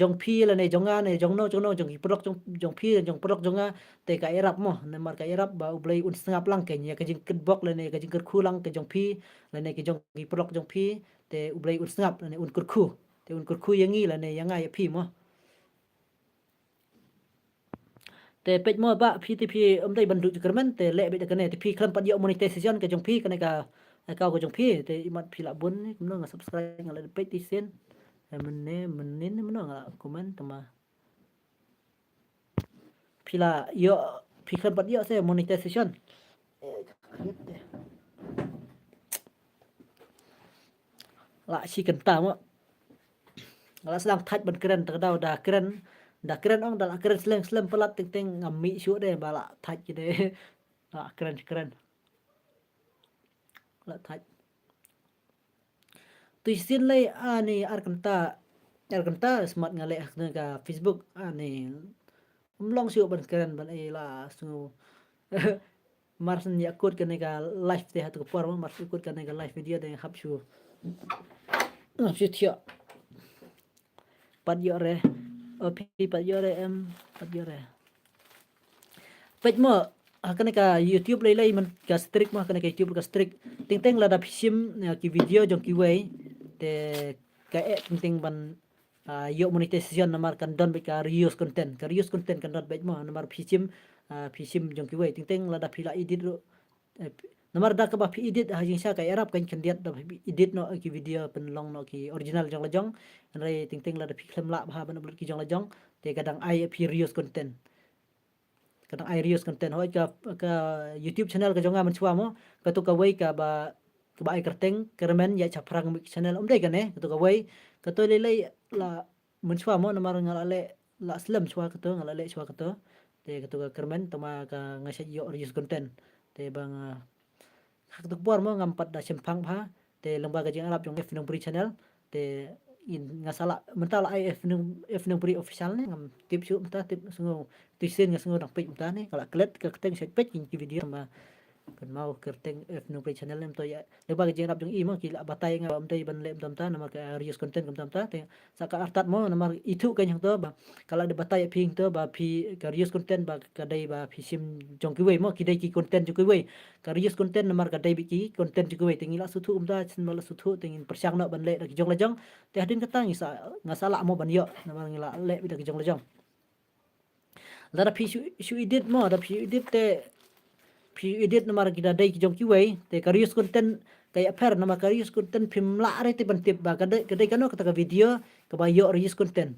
jong phi lane jong nga ne jongno jongno jong ki paralok jong phi jong paralok jong nga te ka ïarap mo namar ka ïarap ba U Blei un sngap lang kein ïa ka jingkitbok lane ka jingkyrkhu lang ka jong phi lane ka jong ki paralok jong phi te U Blei un sngap lane un kyrkhu te un kyrkhu ïa ngi lane ïa nga ïa phi mo. Te peit mo ba phi te phi um dei ban duh jingkyrmen te leh beit da kane te phi khlem pat ïoh monetization ka jong phi kane ka account ka jong phi te imat phi la bun ni kumno nga subscribe nga la peit ti sin. Mynne mynnin mynno nga comment tama. Phi la ïoh phi khlem pat ïoh se monetization. La shi kynta mo. La sdang thait ban kren ta ka daw da kren da kren ong da la kren slem slem palat teng teng ngam mih shuh de ba la thait ki de. La kren kren. La thait. Tu shisien lei ani ar kynta ar kynta smat nga leh ha ka Facebook ani. Mlong shuh ban kren ban ei la sngew. Mar shen ïa kut kane ka live te ha tu ka por mar shen kut kane ka live video de hap shu hap shu thiah. Pat ïoh re. O phi pat ïoh re em pat ïoh re. Peit mo Ha kane ka YouTube lei lei man ka strict mo, ha kane ka YouTube ka strict. Teng teng lada phi shim, eh, ki video jong kiwei, te ka eh teng teng ban, ah, ïoh monetization namar kan don beit ka reuse content. Ka reuse content kan don beit mo, namar phi shim, ah, phi shim jong kiwei. Teng teng lada phi la edit ruh, eh, namar da kaba phi edit ha jingshisha ka ïarap kan khyndiat da phi edit noh ki video pynlong noh ki original jong la jong. Hynrei teng teng lada phi khlem lah bha ban upload ki jong la jong, te ka dang ai phi reuse content. Ka dang ai reuse content. Hooid ka, ka YouTube channel ka jong nga mynshuwa mo, kato kawei kaba, kaba ai kyrteng Kyrmen Ïaid Shaphrang Mik channel, ym dei kane, kato kawei, kato lei lei la mynshuwa mo, namar nga la leh, la slem shuwa kato, nga la leh shuwa kato. Te kato ka Kyrmen, tangba ka nga shait ïoh reuse content. Te ba nga, ha kato ka por mo ngam pat da shemphang bha. Te lyngba ka jingïarap jong F Nongbri channel, te in nga sa lah, mynta la ai F Nong, F Nongbri official ne, ngam tip shuh mynta, tip sngew, te shisien nga sngew dang peit mynta ne, ka la klet ka kyrteng, shait peit ki video, tangba kynmaw kyrteng F Nongbri channel ne. Mynta ïa, lyngba ka jingïarap jong i mo ki la batai nga ba ym dei ban leh mynta mynta namar ka reuse content ka mynta mynta. Te sa ka artat mo, namar ithuh kein hangto ba ka la dep batai ïa phi hangto ba phi ka reuse content ba ka dei ba phi shim jong kiwei mo, ki dei ki content jong kiwei. Ka reuse content namar ka dei beit ki content jong kiwei. Te ngi la sngewthuh kumta, shisien ba la sngewthuh te ngin pyrshang noh ban leh da ki jong la jong. Te hadien kata ngi sa, nga sa lah mo ban ïoh namar ngi la leh beit da ki jong la jong. Lada phi shu, shu edit mo, lada phi shu edit te, phi shu edit namar ki da dei ki jong kiwei, te ka reuse content ka ïapher, namar ka reuse content phim lah re te ban tip ba ka dei, ka dei kano kata ka video kaba ïoh reuse content.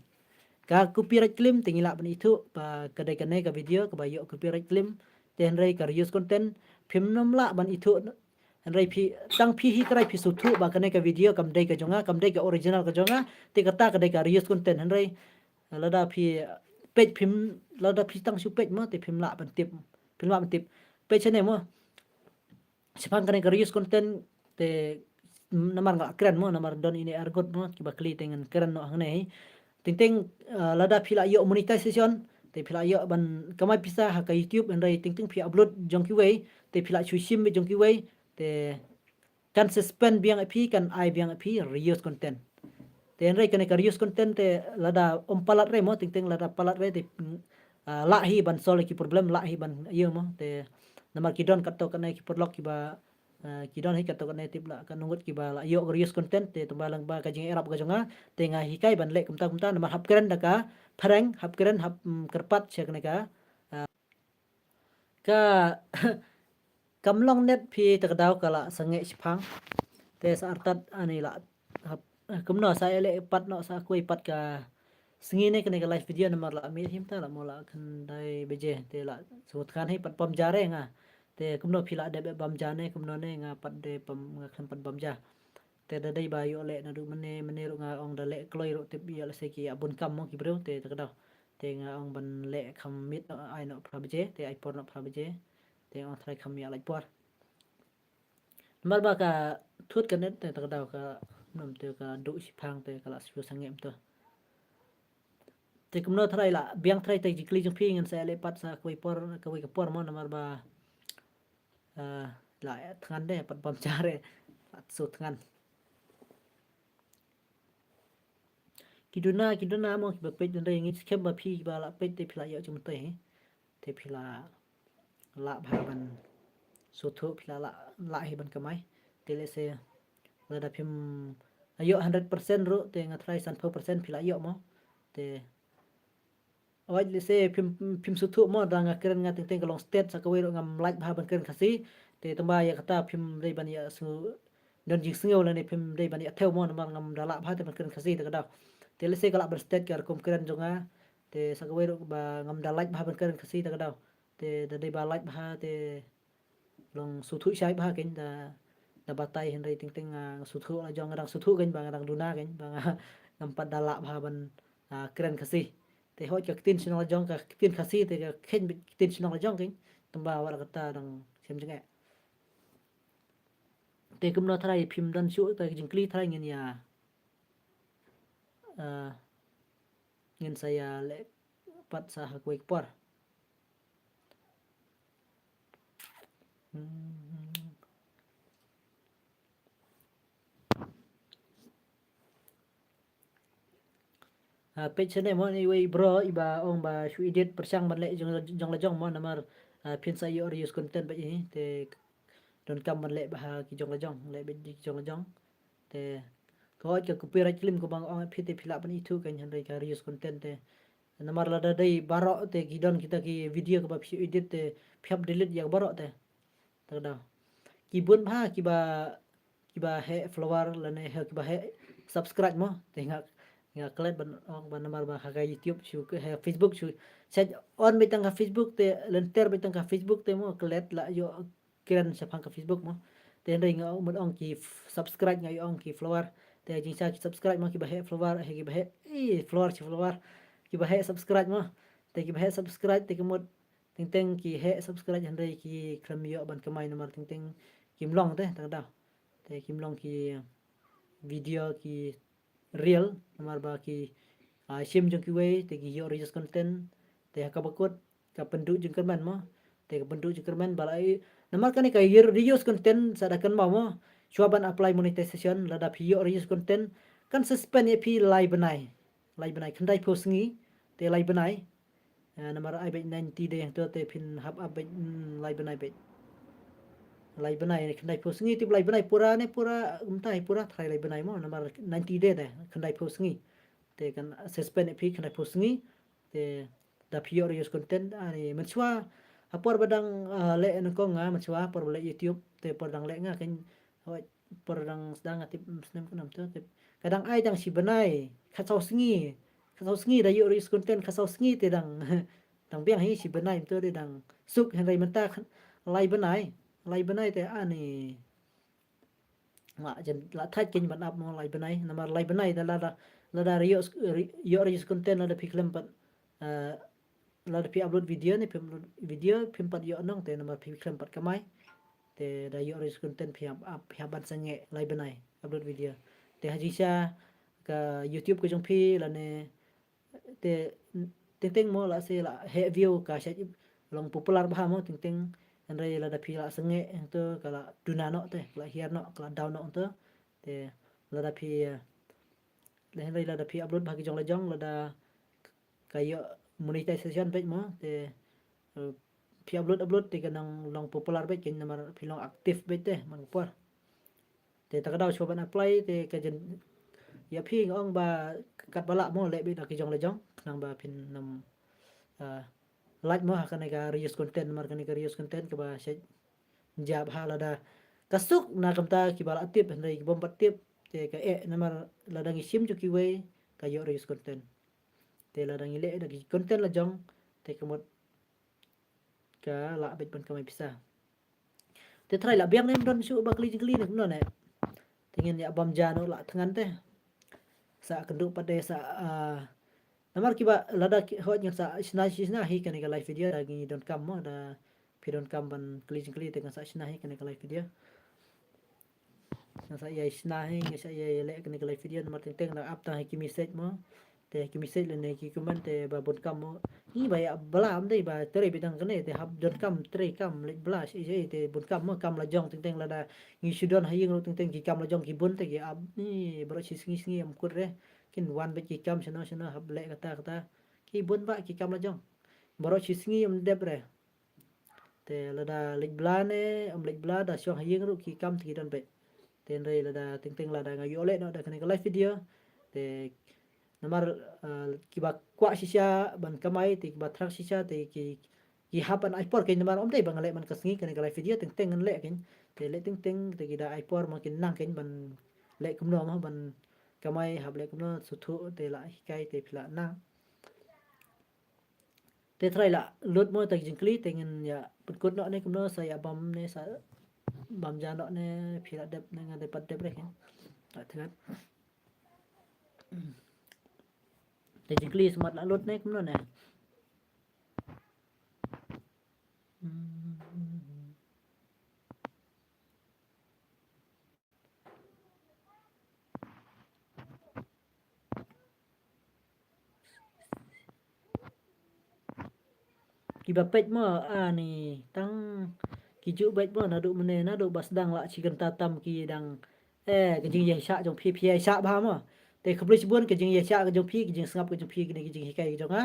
Ka copyright claim te ngi lah ban ithuh ba ka dei kane ka video kaba ïoh copyright claim. Te hynrei ka reuse content phim nym lah ban ithuh. Hynrei phi, tang phi hi trai phi sngewthuh ba kane ka video kam dei ka jong nga, kam dei ka original ka jong nga, te kata ka dei ka reuse content. Hynrei lada phi peit phim, lada phi tang shu peit mo, te phim lah ban tip, phim lah ban tip. Peit shane mo, shaphang kane ka reuse content, te namar nga kren mo, namar don ine arngut mo kiba kylli, te ngan kren noh hangne. Teng teng, ah, lada phi la ïoh monetization, te phi la ïoh ban kamai pisa ha ka YouTube, hynrei teng teng phi upload jong kiwei, te phi la shu shim beit jong kiwei, te kan suspend biang ïa phi, kan ai biang ïa phi reuse content. Te hynrei kane ka reuse content te lada ym palat re mo, teng teng lada palat re te, mm, ah, lah hi ban solve ki problem, lah hi ban ïa mo. Te namar ki don katto katne ki paralok kiba, ah, ki don hi katto katne tip la katno ngut kiba la ïoh ka reuse content, te tangba lyngba ka jingïarap ka jong nga te nga hikai ban leh kumta kumta, namar hap kren da ka phareng, hap kren, hap, mm, kyrpad sha kane ka, ah, ka kam long net phi, te ka daw ka la sangeh shiphang. Te sa artat ani la hap, kumno sa ïaleh pat noh sa kawei pat ka sngi ne kane ka live video, namar la miet hi mynta la mo la khyndai baje, te la sngewthngan hi pat bam ja re nga. Te kumno phi la dep bam ja ne kumno ne, nga pat de pam, nga khlem pat bam ja. Te da dei ba ïoh leh naduh mynne, mynne ruh nga ong da leh kloi ruh tip ïa lehse ki ïa bun kam mo ki briew, te te ka daw. Te nga ong ban leh kham miet noh, ai noh phra baje, te ai por noh phra baje. Te ong trai kham ïa lait por. Namar ba ka thut ka net te ka daw ka, nam te ka duh shiphang, te ka la shu sangeh mynta. Te kumno trai la biang trai te jingkylli jong phi, ngan sa leh pat sa kawei por, kawei ka por mo, namar ba, ah, la thngan de pat bam ja re, la shu thngan. Ki duna, ki duna mo kiba peit, hynrei ngi skhem ba phi ba la peit te phi la ïoh jingmyntoi hi. Te phi la lah bha ban sngewthuh, phi la lah, lah hi ban kamai. Te lehse lada phim ïoh hundred percent ruh, te nga try sanphew percent phi la ïoh mo. Te oi lehse phim, phim sngewthuh mo, da nga kren nga teng teng ka long stet, sa kawei ruh ngam lait bha ban kren Khasi. Te tangba ïa kata phim dei ban ïa sngew, don jingsngew lane phim dei ban ïa thew mo, namar ngam da lah bha te ban kren Khasi te ka daw. Te lehse ka lah ban stet ka rukom kren jong nga. Te sa kawei ruh ba ngam da lait bha ban kren Khasi te ka daw. Te da dei ba lait bha te long sngewthuh shai bha kein, da, da batai, hynrei teng teng nga sngewthuh la jong, nga dang sngewthuh kein ba nga dang duna kein, ba nga ngam pat da lah bha ban, ah, kren Khasi. Te hooid ka ktien shnong la jong, ka ktien Khasi te ka kheiñ beit ktien shnong la jong kein. Tangba wat la kata dang shem jingeh. Te kumno tharai phim don shuh te ka jingkylli, tharai ngin ïa, ah, ngin sa ïa leh pat sa ha kawei ka por. Hmm. Ah, peit shane mo, iwei i bro iba ong ba shu edit pyrshang ban leh jong, jong la jong mo, namar Ah, phin sa ïoh reuse content bad hi, te donkam ban leh bha ki jong la jong, leh bad ki jong la jong. Te ka hoi ka copyright claim kaba nga ong phi te phi lah ban ithuh kan hynrei ka reuse content te. Namar lada dei baroh te ki don kita ki video kaba phi edit te phi hap delete ïa baroh te. Te da ki bun bha kiba kiba heh follower lane heh kiba heh subscribe mo. Te nga nga klet ban ong ban namar ba ha ka YouTube shu ha Facebook shu. Sha on beit tang ka Facebook te lynter beit tang ka Facebook te mo klet la ïoh kren shaphang ka Facebook mo. Te hynrei nga mut ong ki f- subscribe nga ong ki follower. Te jingshah ki subscribe mo kiba heh follower heh kiba heh eh follower shi follower kiba heh subscribe mo. Te kiba heh subscribe te ki mut teng teng ki heh subscribe hynrei ki khlem ïoh ban kamai namar teng teng kim long te tang da. Te kim long ki video ki reel namar ba ki ah, shim jong kiwei te ki ïoh reuse content te ha kaba kut ka pynduh jingkyrmen mo. Te ka pynduh jingkyrmen ba la i namar kane ka ïoh reuse content sa da kan mo. Shuwa ban apply monetization lada phi ïoh reuse content kan suspend ïa phi lai bnai. Lai bnai khyndai phew sngi te lai bnai. Ah, namar ai beit ninety day hangto te phin hap ap beit mm, lai bnai beit. Lai bnai khyndai phew sngi te lai bnai pura ne pura kumta pura trai lai bnai mo namar ninety day te khyndai phew sngi. Te kan suspend ïa phi khyndai phew sngi. Te da phi ïoh reuse content ani mynshuwa ha por ba dang ah, leh nyngkong nga mynshuwa ha por ba leh YouTube te por dang leh nga kan hoi por dang sdang nga tip mm, snem ka nam te tip. Ka dang ai dang shi bnai khatsaw sngi. Khatsaw sngi da ïoh reuse content khatsaw sngi te dang dang biang hi shi bnai te dang suk hynrei mynta lai bnai. Lai bnai te ani la jen la thait kein ban ap mo lai bnai namar lai bnai da lada lada ïoh ïoh reuse content lada phi khlem pat eh, lada phi upload video ne phi upload video phim pat ïoh nong te namar phi khlem pat kamai. Te da ïoh reuse content phi hap ap phi hap ban sangeh lai bnai upload video. Te ha jingsha ka YouTube ka jong phi lane te teng teng mo la se la heh view ka sha long popular bha mo teng teng hynrei lada phi la sangeh to ka la duna noh te ka la hiar noh ka la down noh to te lada phi eh, hynrei lada phi upload bha ki jong la jong lada ka ïoh monetization beit mo te eh, phi upload upload te ka nang long popular beit kein namar phi long active beit te man por. Te ta ka daw shuwa ban apply te ka jen ïa phi nga ong ba katba lah mo leh beit da ki jong la jong khnang ba phin nam ah, lait mo ha kane ka reuse content namar kane ka reuse content kaba shet jab ha lada ka suk na kamta kiba la tip hynrei ki bym pat tip te ka eh namar lada ngi shim jong kiwei ka ïoh reuse content. Te lada ngi leh da ki content la jong te ka mut ka la beit ban kamai pisa. Te trai la biang ne don shu ba kli jingkli ne kumno ne. Te ngin ïa bam ja no la thngan te. Sa kynduh pat de sa ah, namar kiba lada ki hot ngan sa shna shna hi kane ka live video da ngi don kam mo da phi don kam ban kli jingkli te ngan sa shna hi kane ka live video. Ngan sa ïa shna hi ngan sa ïa leh kane ka live video namar teng teng da ap tang hi ki message mo. Te ki message lane ki comment te ba bun kam mo. Ngi ba ïa bla am dei ba tre bidang kane te hap don kam tre kam leh bla shi shi te bun kam mo kam la jong teng teng lada ngi shu don ha ïing ruh teng teng ki kam la jong ki bun te ki ap ni baroh shi sngi sngi am kut re. Kin wan bad ki kam shano shano hap leh kata kata. Ki bun ba ki kam la jong. Baroh shi sngi am dep re. Te lada leit bla ne, am leit bla da shong ha ïing ruh ki kam te ki don beit. Te hynrei lada teng teng lada nga ïoh leh noh da kane ka live video. Te namar ah, kiba kwah shisha ban kamai te kiba thrang shisha te ki ki hap ban ai por kein namar ym dei ba nga leh man ka sngi kane ka live video teng teng ngan leh kein. Te leh teng teng te ki da ai por ma kin nang kein ban leh kumno ma ban kamai hap leh kumno suthu te la hikai te phi la nang. Te trai la lut mo ta jingkli te ngin ïa pynkut noh ne kumno sa ïa bam ne sa bam ja noh ne phi la dep ne nga dei pat dep re kin. Ta thngan. Te jingkli smat la lut ne kumno ne. Kiba peit mo ani tang ki ju beit mo naduh mynne naduh ba sdang la shi kynta tam ki dang eh ka jingïaishah jong phi phi ïaishah bha mo. Te khublei shibun ka jingïaishah ka jong phi ka jingsngap ka jong phi kine ki jinghikai ka jong nga.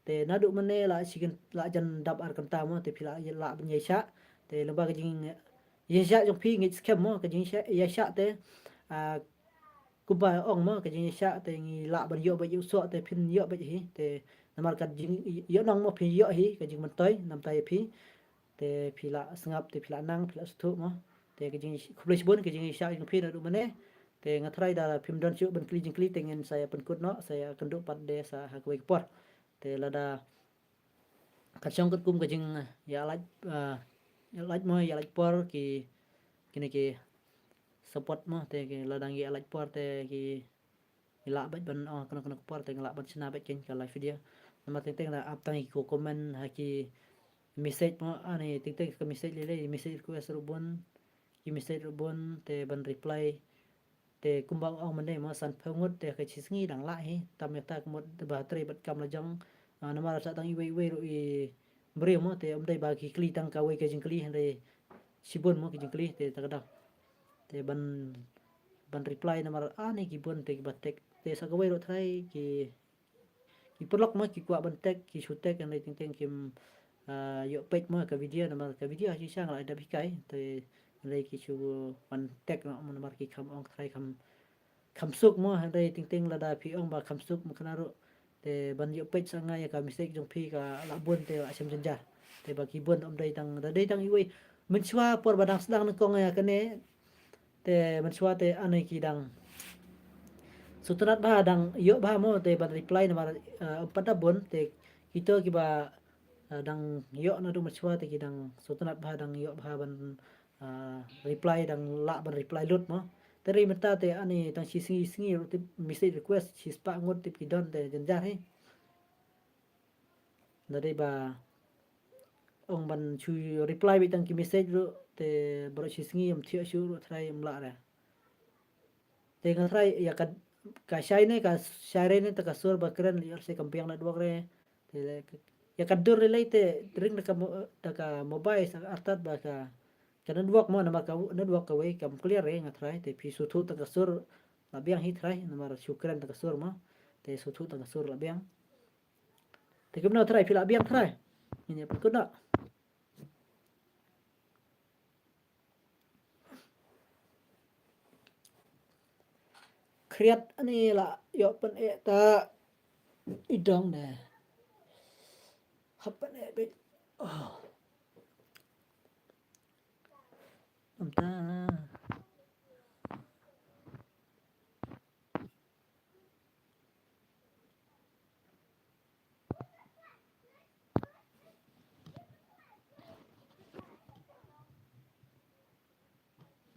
Te naduh mynne la shi kyn-, la jan dap ar kynta mo, te phi lah, lah ban ïa shah. Te lyngba ka jingïa shah jong phi ngeit skhem mo, ka jingïa shah te, ah, kumba ong mo, ka jingïa shah te ngi lah ban ïoh beit ïa u soh te phin ïoh beit hi. Te namar ka jingïohnong mo phin ïoh hi, ka jingmyntoi namar ïa phi. Te phi lah sngap, te phi lah nang, phi lah sngewthuh mo. Te ka jing, khublei shibun ka jingïa shah jong phi naduh mynne. Te nga tharai da phim don shuh ban kylli jingkylli, te ngin sa ïa pynkut noh, sa ïa kynduh pat de sa ha kawei ka por. Te lada ka shong katkum ka jingïalait, ah, ïalait mo, ïalait por ki, kine ki support mo, te ki lada ngi ïalait por te ki, ngi lah beit ban, oh, kano kano ka por te ngi lah ban shna beit kein ka live video. Namar teng teng da ap tang ki comment ha ki message mo, ani teng teng ka message lei lei, message request ruh bun, ki message ruh bun, te ban reply. Te kumba ong mynne mo, sanphew ngut te ka shi sngi dang lah hi, tam ïa ta ka mut ba trei bad kam la jong. Ah, namar sa tang iwei iwei ruh i briew mo, te ym dei ba ki kylli tang kawei ka jingkylli, hynrei shibun mo ki jingkylli, te ta ka daw. Te ban, ban reply namar ani ki bun te kiba tag. Te sa kawei ruh tharai ki ki paralok mo ki kwah ban tag, ki shu tag, hynrei teng teng kim, ah, ïoh peit mo ka video, namar ka video ha shisha nga la dep hikai, te hynrei ki shu wan tag noh mo namar ki kham ong tharai kham, kham suk mo, hynrei teng teng lada phi ong ba kham suk mo kane ruh, te ban ïoh peit sa nga ïa ka message jong phi ka la bun te la shem jynjar. Te ba ki bun ym dei tang, da dei tang iwei. Mynshuwa por ba dang sdang nyngkong ïa kane, te mynshuwa te ani ki dang sngewtynnat bha, dang ïoh bha mo te ban reply namar, eh, ym pat da bun, te kito kiba, eh, dang ïoh naduh mynshuwa te ki dang sngewtynnat bha, dang ïoh bha ban, eh, reply, dang lah ban reply lut mo. Te hynrei mynta te ani tang shi sngi sngi ruh tip message request shispah ngut tip ki don te jynjar hi. Da dei ba ong ban shu reply beit tang ki message ruh te baroh shi sngi ym thiah shuh ruh tharai ym lah re. Te nga tharai ïa ka, ka shai ne, ka shai re ne, te ka sur ba kren ïa se kam biang network re. Te le, ïa ka dur lei lei te ring da ka mo-, da ka mobile sa artat ba ka, ka network mo, namar ka network kawei kam clear re nga tharai, te phi sngewthuh tang ka sur la biang hi tharai, namar shu kren tang ka sur mo. Te sngewthuh tang ka sur la biang. Te kumno tharai phi lah biang tharai. Ngin ïa pynkut noh. Khriat ani la ïoh pyneh ta i dong de. Hap pyneh beit. Oh. Namta.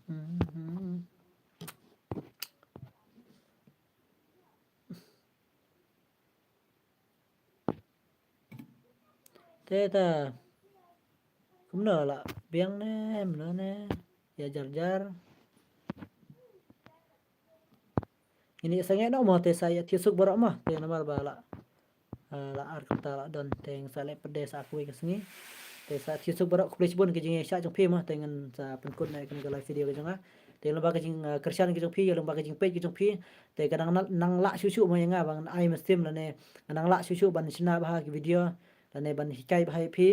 Mhm. Te ta kumno la biang ne, mano ne, ïa jar jar. Ngin ïa sangeh noh mo te sa ïa thiah suk baroh mo te namar ba la, eh, la ar kynta la don te ngin sa leh pat de sa kawei ka sngi. Te sa thiah suk baroh, khublei shibun ka jingïashah jong phi mo te ngin sa pynkut na kane ka live video ka jong nga. Te lyngba ka jing, eh, kyrshan ka jong phi, lyngba ka jingpeit ka jong phi. Te ka nang, nang lah shuh shuh mo ïa nga ba ngan ai mynsiem lane nang lah shuh shuh ban shna bha ki video lane ban hikai bha ïa phi.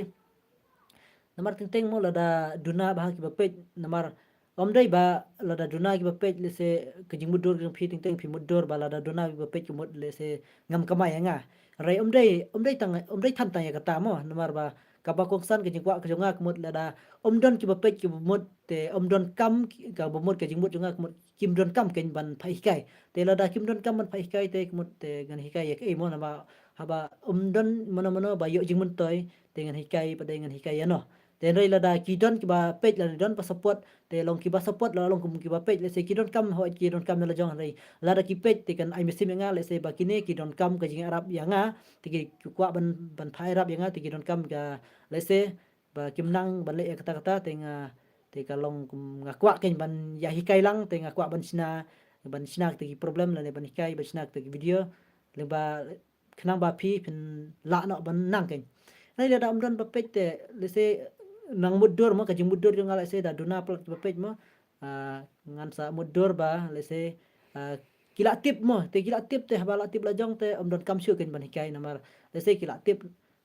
Namar teng teng mo lada duna bha kiba peit, namar ym dei ba lada duna kiba peit lehse ka jingmutdur ka jong phi teng teng phi mutdur ba lada duna kiba peit ka mut lehse ngam kamai ïa nga. Hynrei ym dei, ym dei tang, ym dei than tang ïa kata mo, namar ba kaba kongsan ka jingkwah ka jong nga ka mut lada ym don kiba peit kiba mut te ym don kam ki-, kaba mut ka jingmut jong nga ka mut kim don kam kein ban phah hikai. Te lada kim don kam ban phah hikai te ka mut te ngan hikai ïa kaei mo, namar haba ym don mano mano ba ïoh jingmyntoi te ngan hikai pat de ngan hikai ïa no. Te hynrei lada ki don kiba peit lada don ba support te long kiba support la long kum kiba peit lehse ki don kam, hooid ki don kam na la jong, hynrei lada ki peit te kan ai mynsiem ïa nga lehse ba kine ki don kam ka jingïarap ïa nga te ki kwah ban, ban phah ïarap ïa nga te ki don kam ka lehse ba kim nang ban leh ïa kata kata te nga, te ka long kum nga kwah kein ban ïa hikai lang te nga kwah ban shna, ban shna kata ki problem lane ban hikai ban shna kata ki video lyngba khnang ba phi phin lah noh ban nang kein. Hynrei lada ym don ba peit te lehse nang mutdur mo ka jingmutdur jong nga lehse da duna palat ba peit mo, ah, ngan sa mutdur ba lehse, ah, ki la tip mo, te ki la tip te haba la tip la jong te ym don kam shuh kein ban hikai namar lehse ki la tip.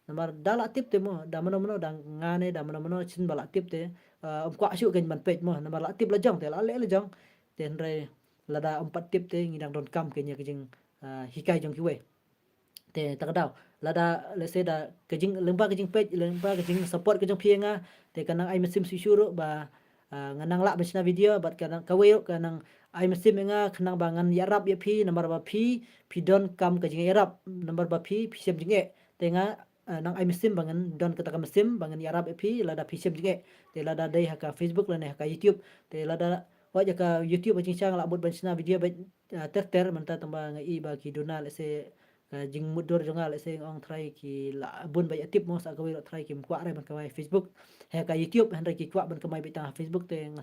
Namar da la tip te mo, da mano mano da nga ne da mano mano shen ba la tip te, ah, ym kwah shuh kein ban peit mo, namar la tip la jong te la leh la jong. Te hynrei lada ym pat tip te ngi dang don kam kein ïa ka jing, ah, hikai jong kiwei. Te ta ka daw, lada lehse da ka jing, lyngba ka jingpeit, lyngba ka jingsupport ka jong phi ïa nga, te ka nang ai mynsiem shuh shuh ruh ba, ah, nga nang lah ban shna video, bad ka nang, kawei ruh ka nang ai mynsiem ïa nga khnang ba ngan ïarap ïa phi, namar ba phi, phi don kam ka jingïarap, namar ba phi, phi shem jingeh. Te nga, ah, nang ai mynsiem ba ngan don kata ka mynsiem ba ngan ïarap ïa phi lada phi shem jingeh. Te lada dei ha ka Facebook lane ha ka YouTube. Te lada, wat ïa ka YouTube ha jingshisha nga la mut ban shna video beit, ah, ter ter mynta tang ba nga i ba ki duna lehse ka jingmutdur jong nga lehse nga ong trai ki la bun ba ïa tip mo, sa kawei ruh trai kim kwah re ban kamai Facebook. Ha ka YouTube hynrei ki kwah ban kamai beit tang ha Facebook te nga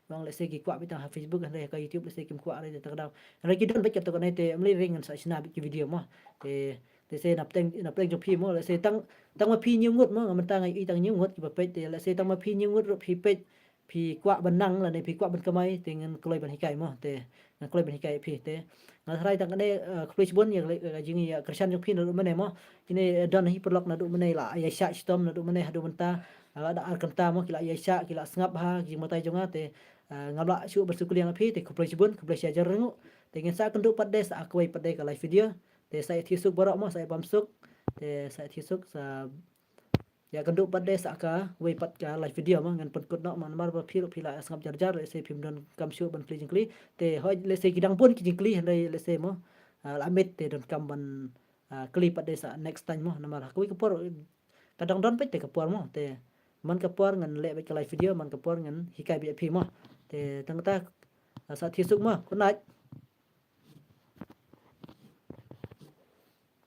ong lehse ki kwah beit tang ha Facebook hynrei ha ka YouTube lehse kim kwah re te ta ka daw. Hynrei ki don beit katto katne te ym lei re ngan sa shna beit ki video mo. Te lehse na pdeng, na pdeng jong phi mo, lehse tang, tang ma phi hynñiew ngut mo, nga mynta nga i tang hynñiew ngut kiba peit te lehse tang ma phi hynñiew ngut ruh phi peit phi kwah ban nang lane phi kwah ban kamai te ngan kloi ban hikai mo, te ngan kloi ban hikai phi te. Nga tharai tang kane, eh, khublei shibun ïa ka jingïakyrshan jong phi naduh mynne mo. Kine, eh, don hi paralok naduh mynne la ïaishah shitom naduh mynne haduh mynta. Ah, la da ar kynta mo ki la ïaishah ki la sngap ha ki jingbatai jong nga te, ah, ngam lah shuh ban shu kylliang ïa phi te khublei shibun, khublei shihajar nguh. Te ngin sa kynduh pat de sa kawei pat de ka live video. Te sa ïa thiah suk baroh mo, sa ïa bam suk. Te sa ïa thiah suk sa ïa kynduh pat de sa kawei pat ka live video mo, ngan pynkut noh mo namar ba phi ruh phi la sngap jar jar, lehse phim don kam shuh ban kylli jingkylli. Te hooid lehse ki dang bun ki jingkylli hynrei lehse mo, ah, la miet te don kam ban, ah, kylli pat de sa next time mo, namar ha kawei ka por ka dang don pat te ka por mo. Te man ka por ngan leh beit ka live video, man ka por ngan hikai beit ïa phi mo. Te tang kata, ah, sa thiah suk mo, good night.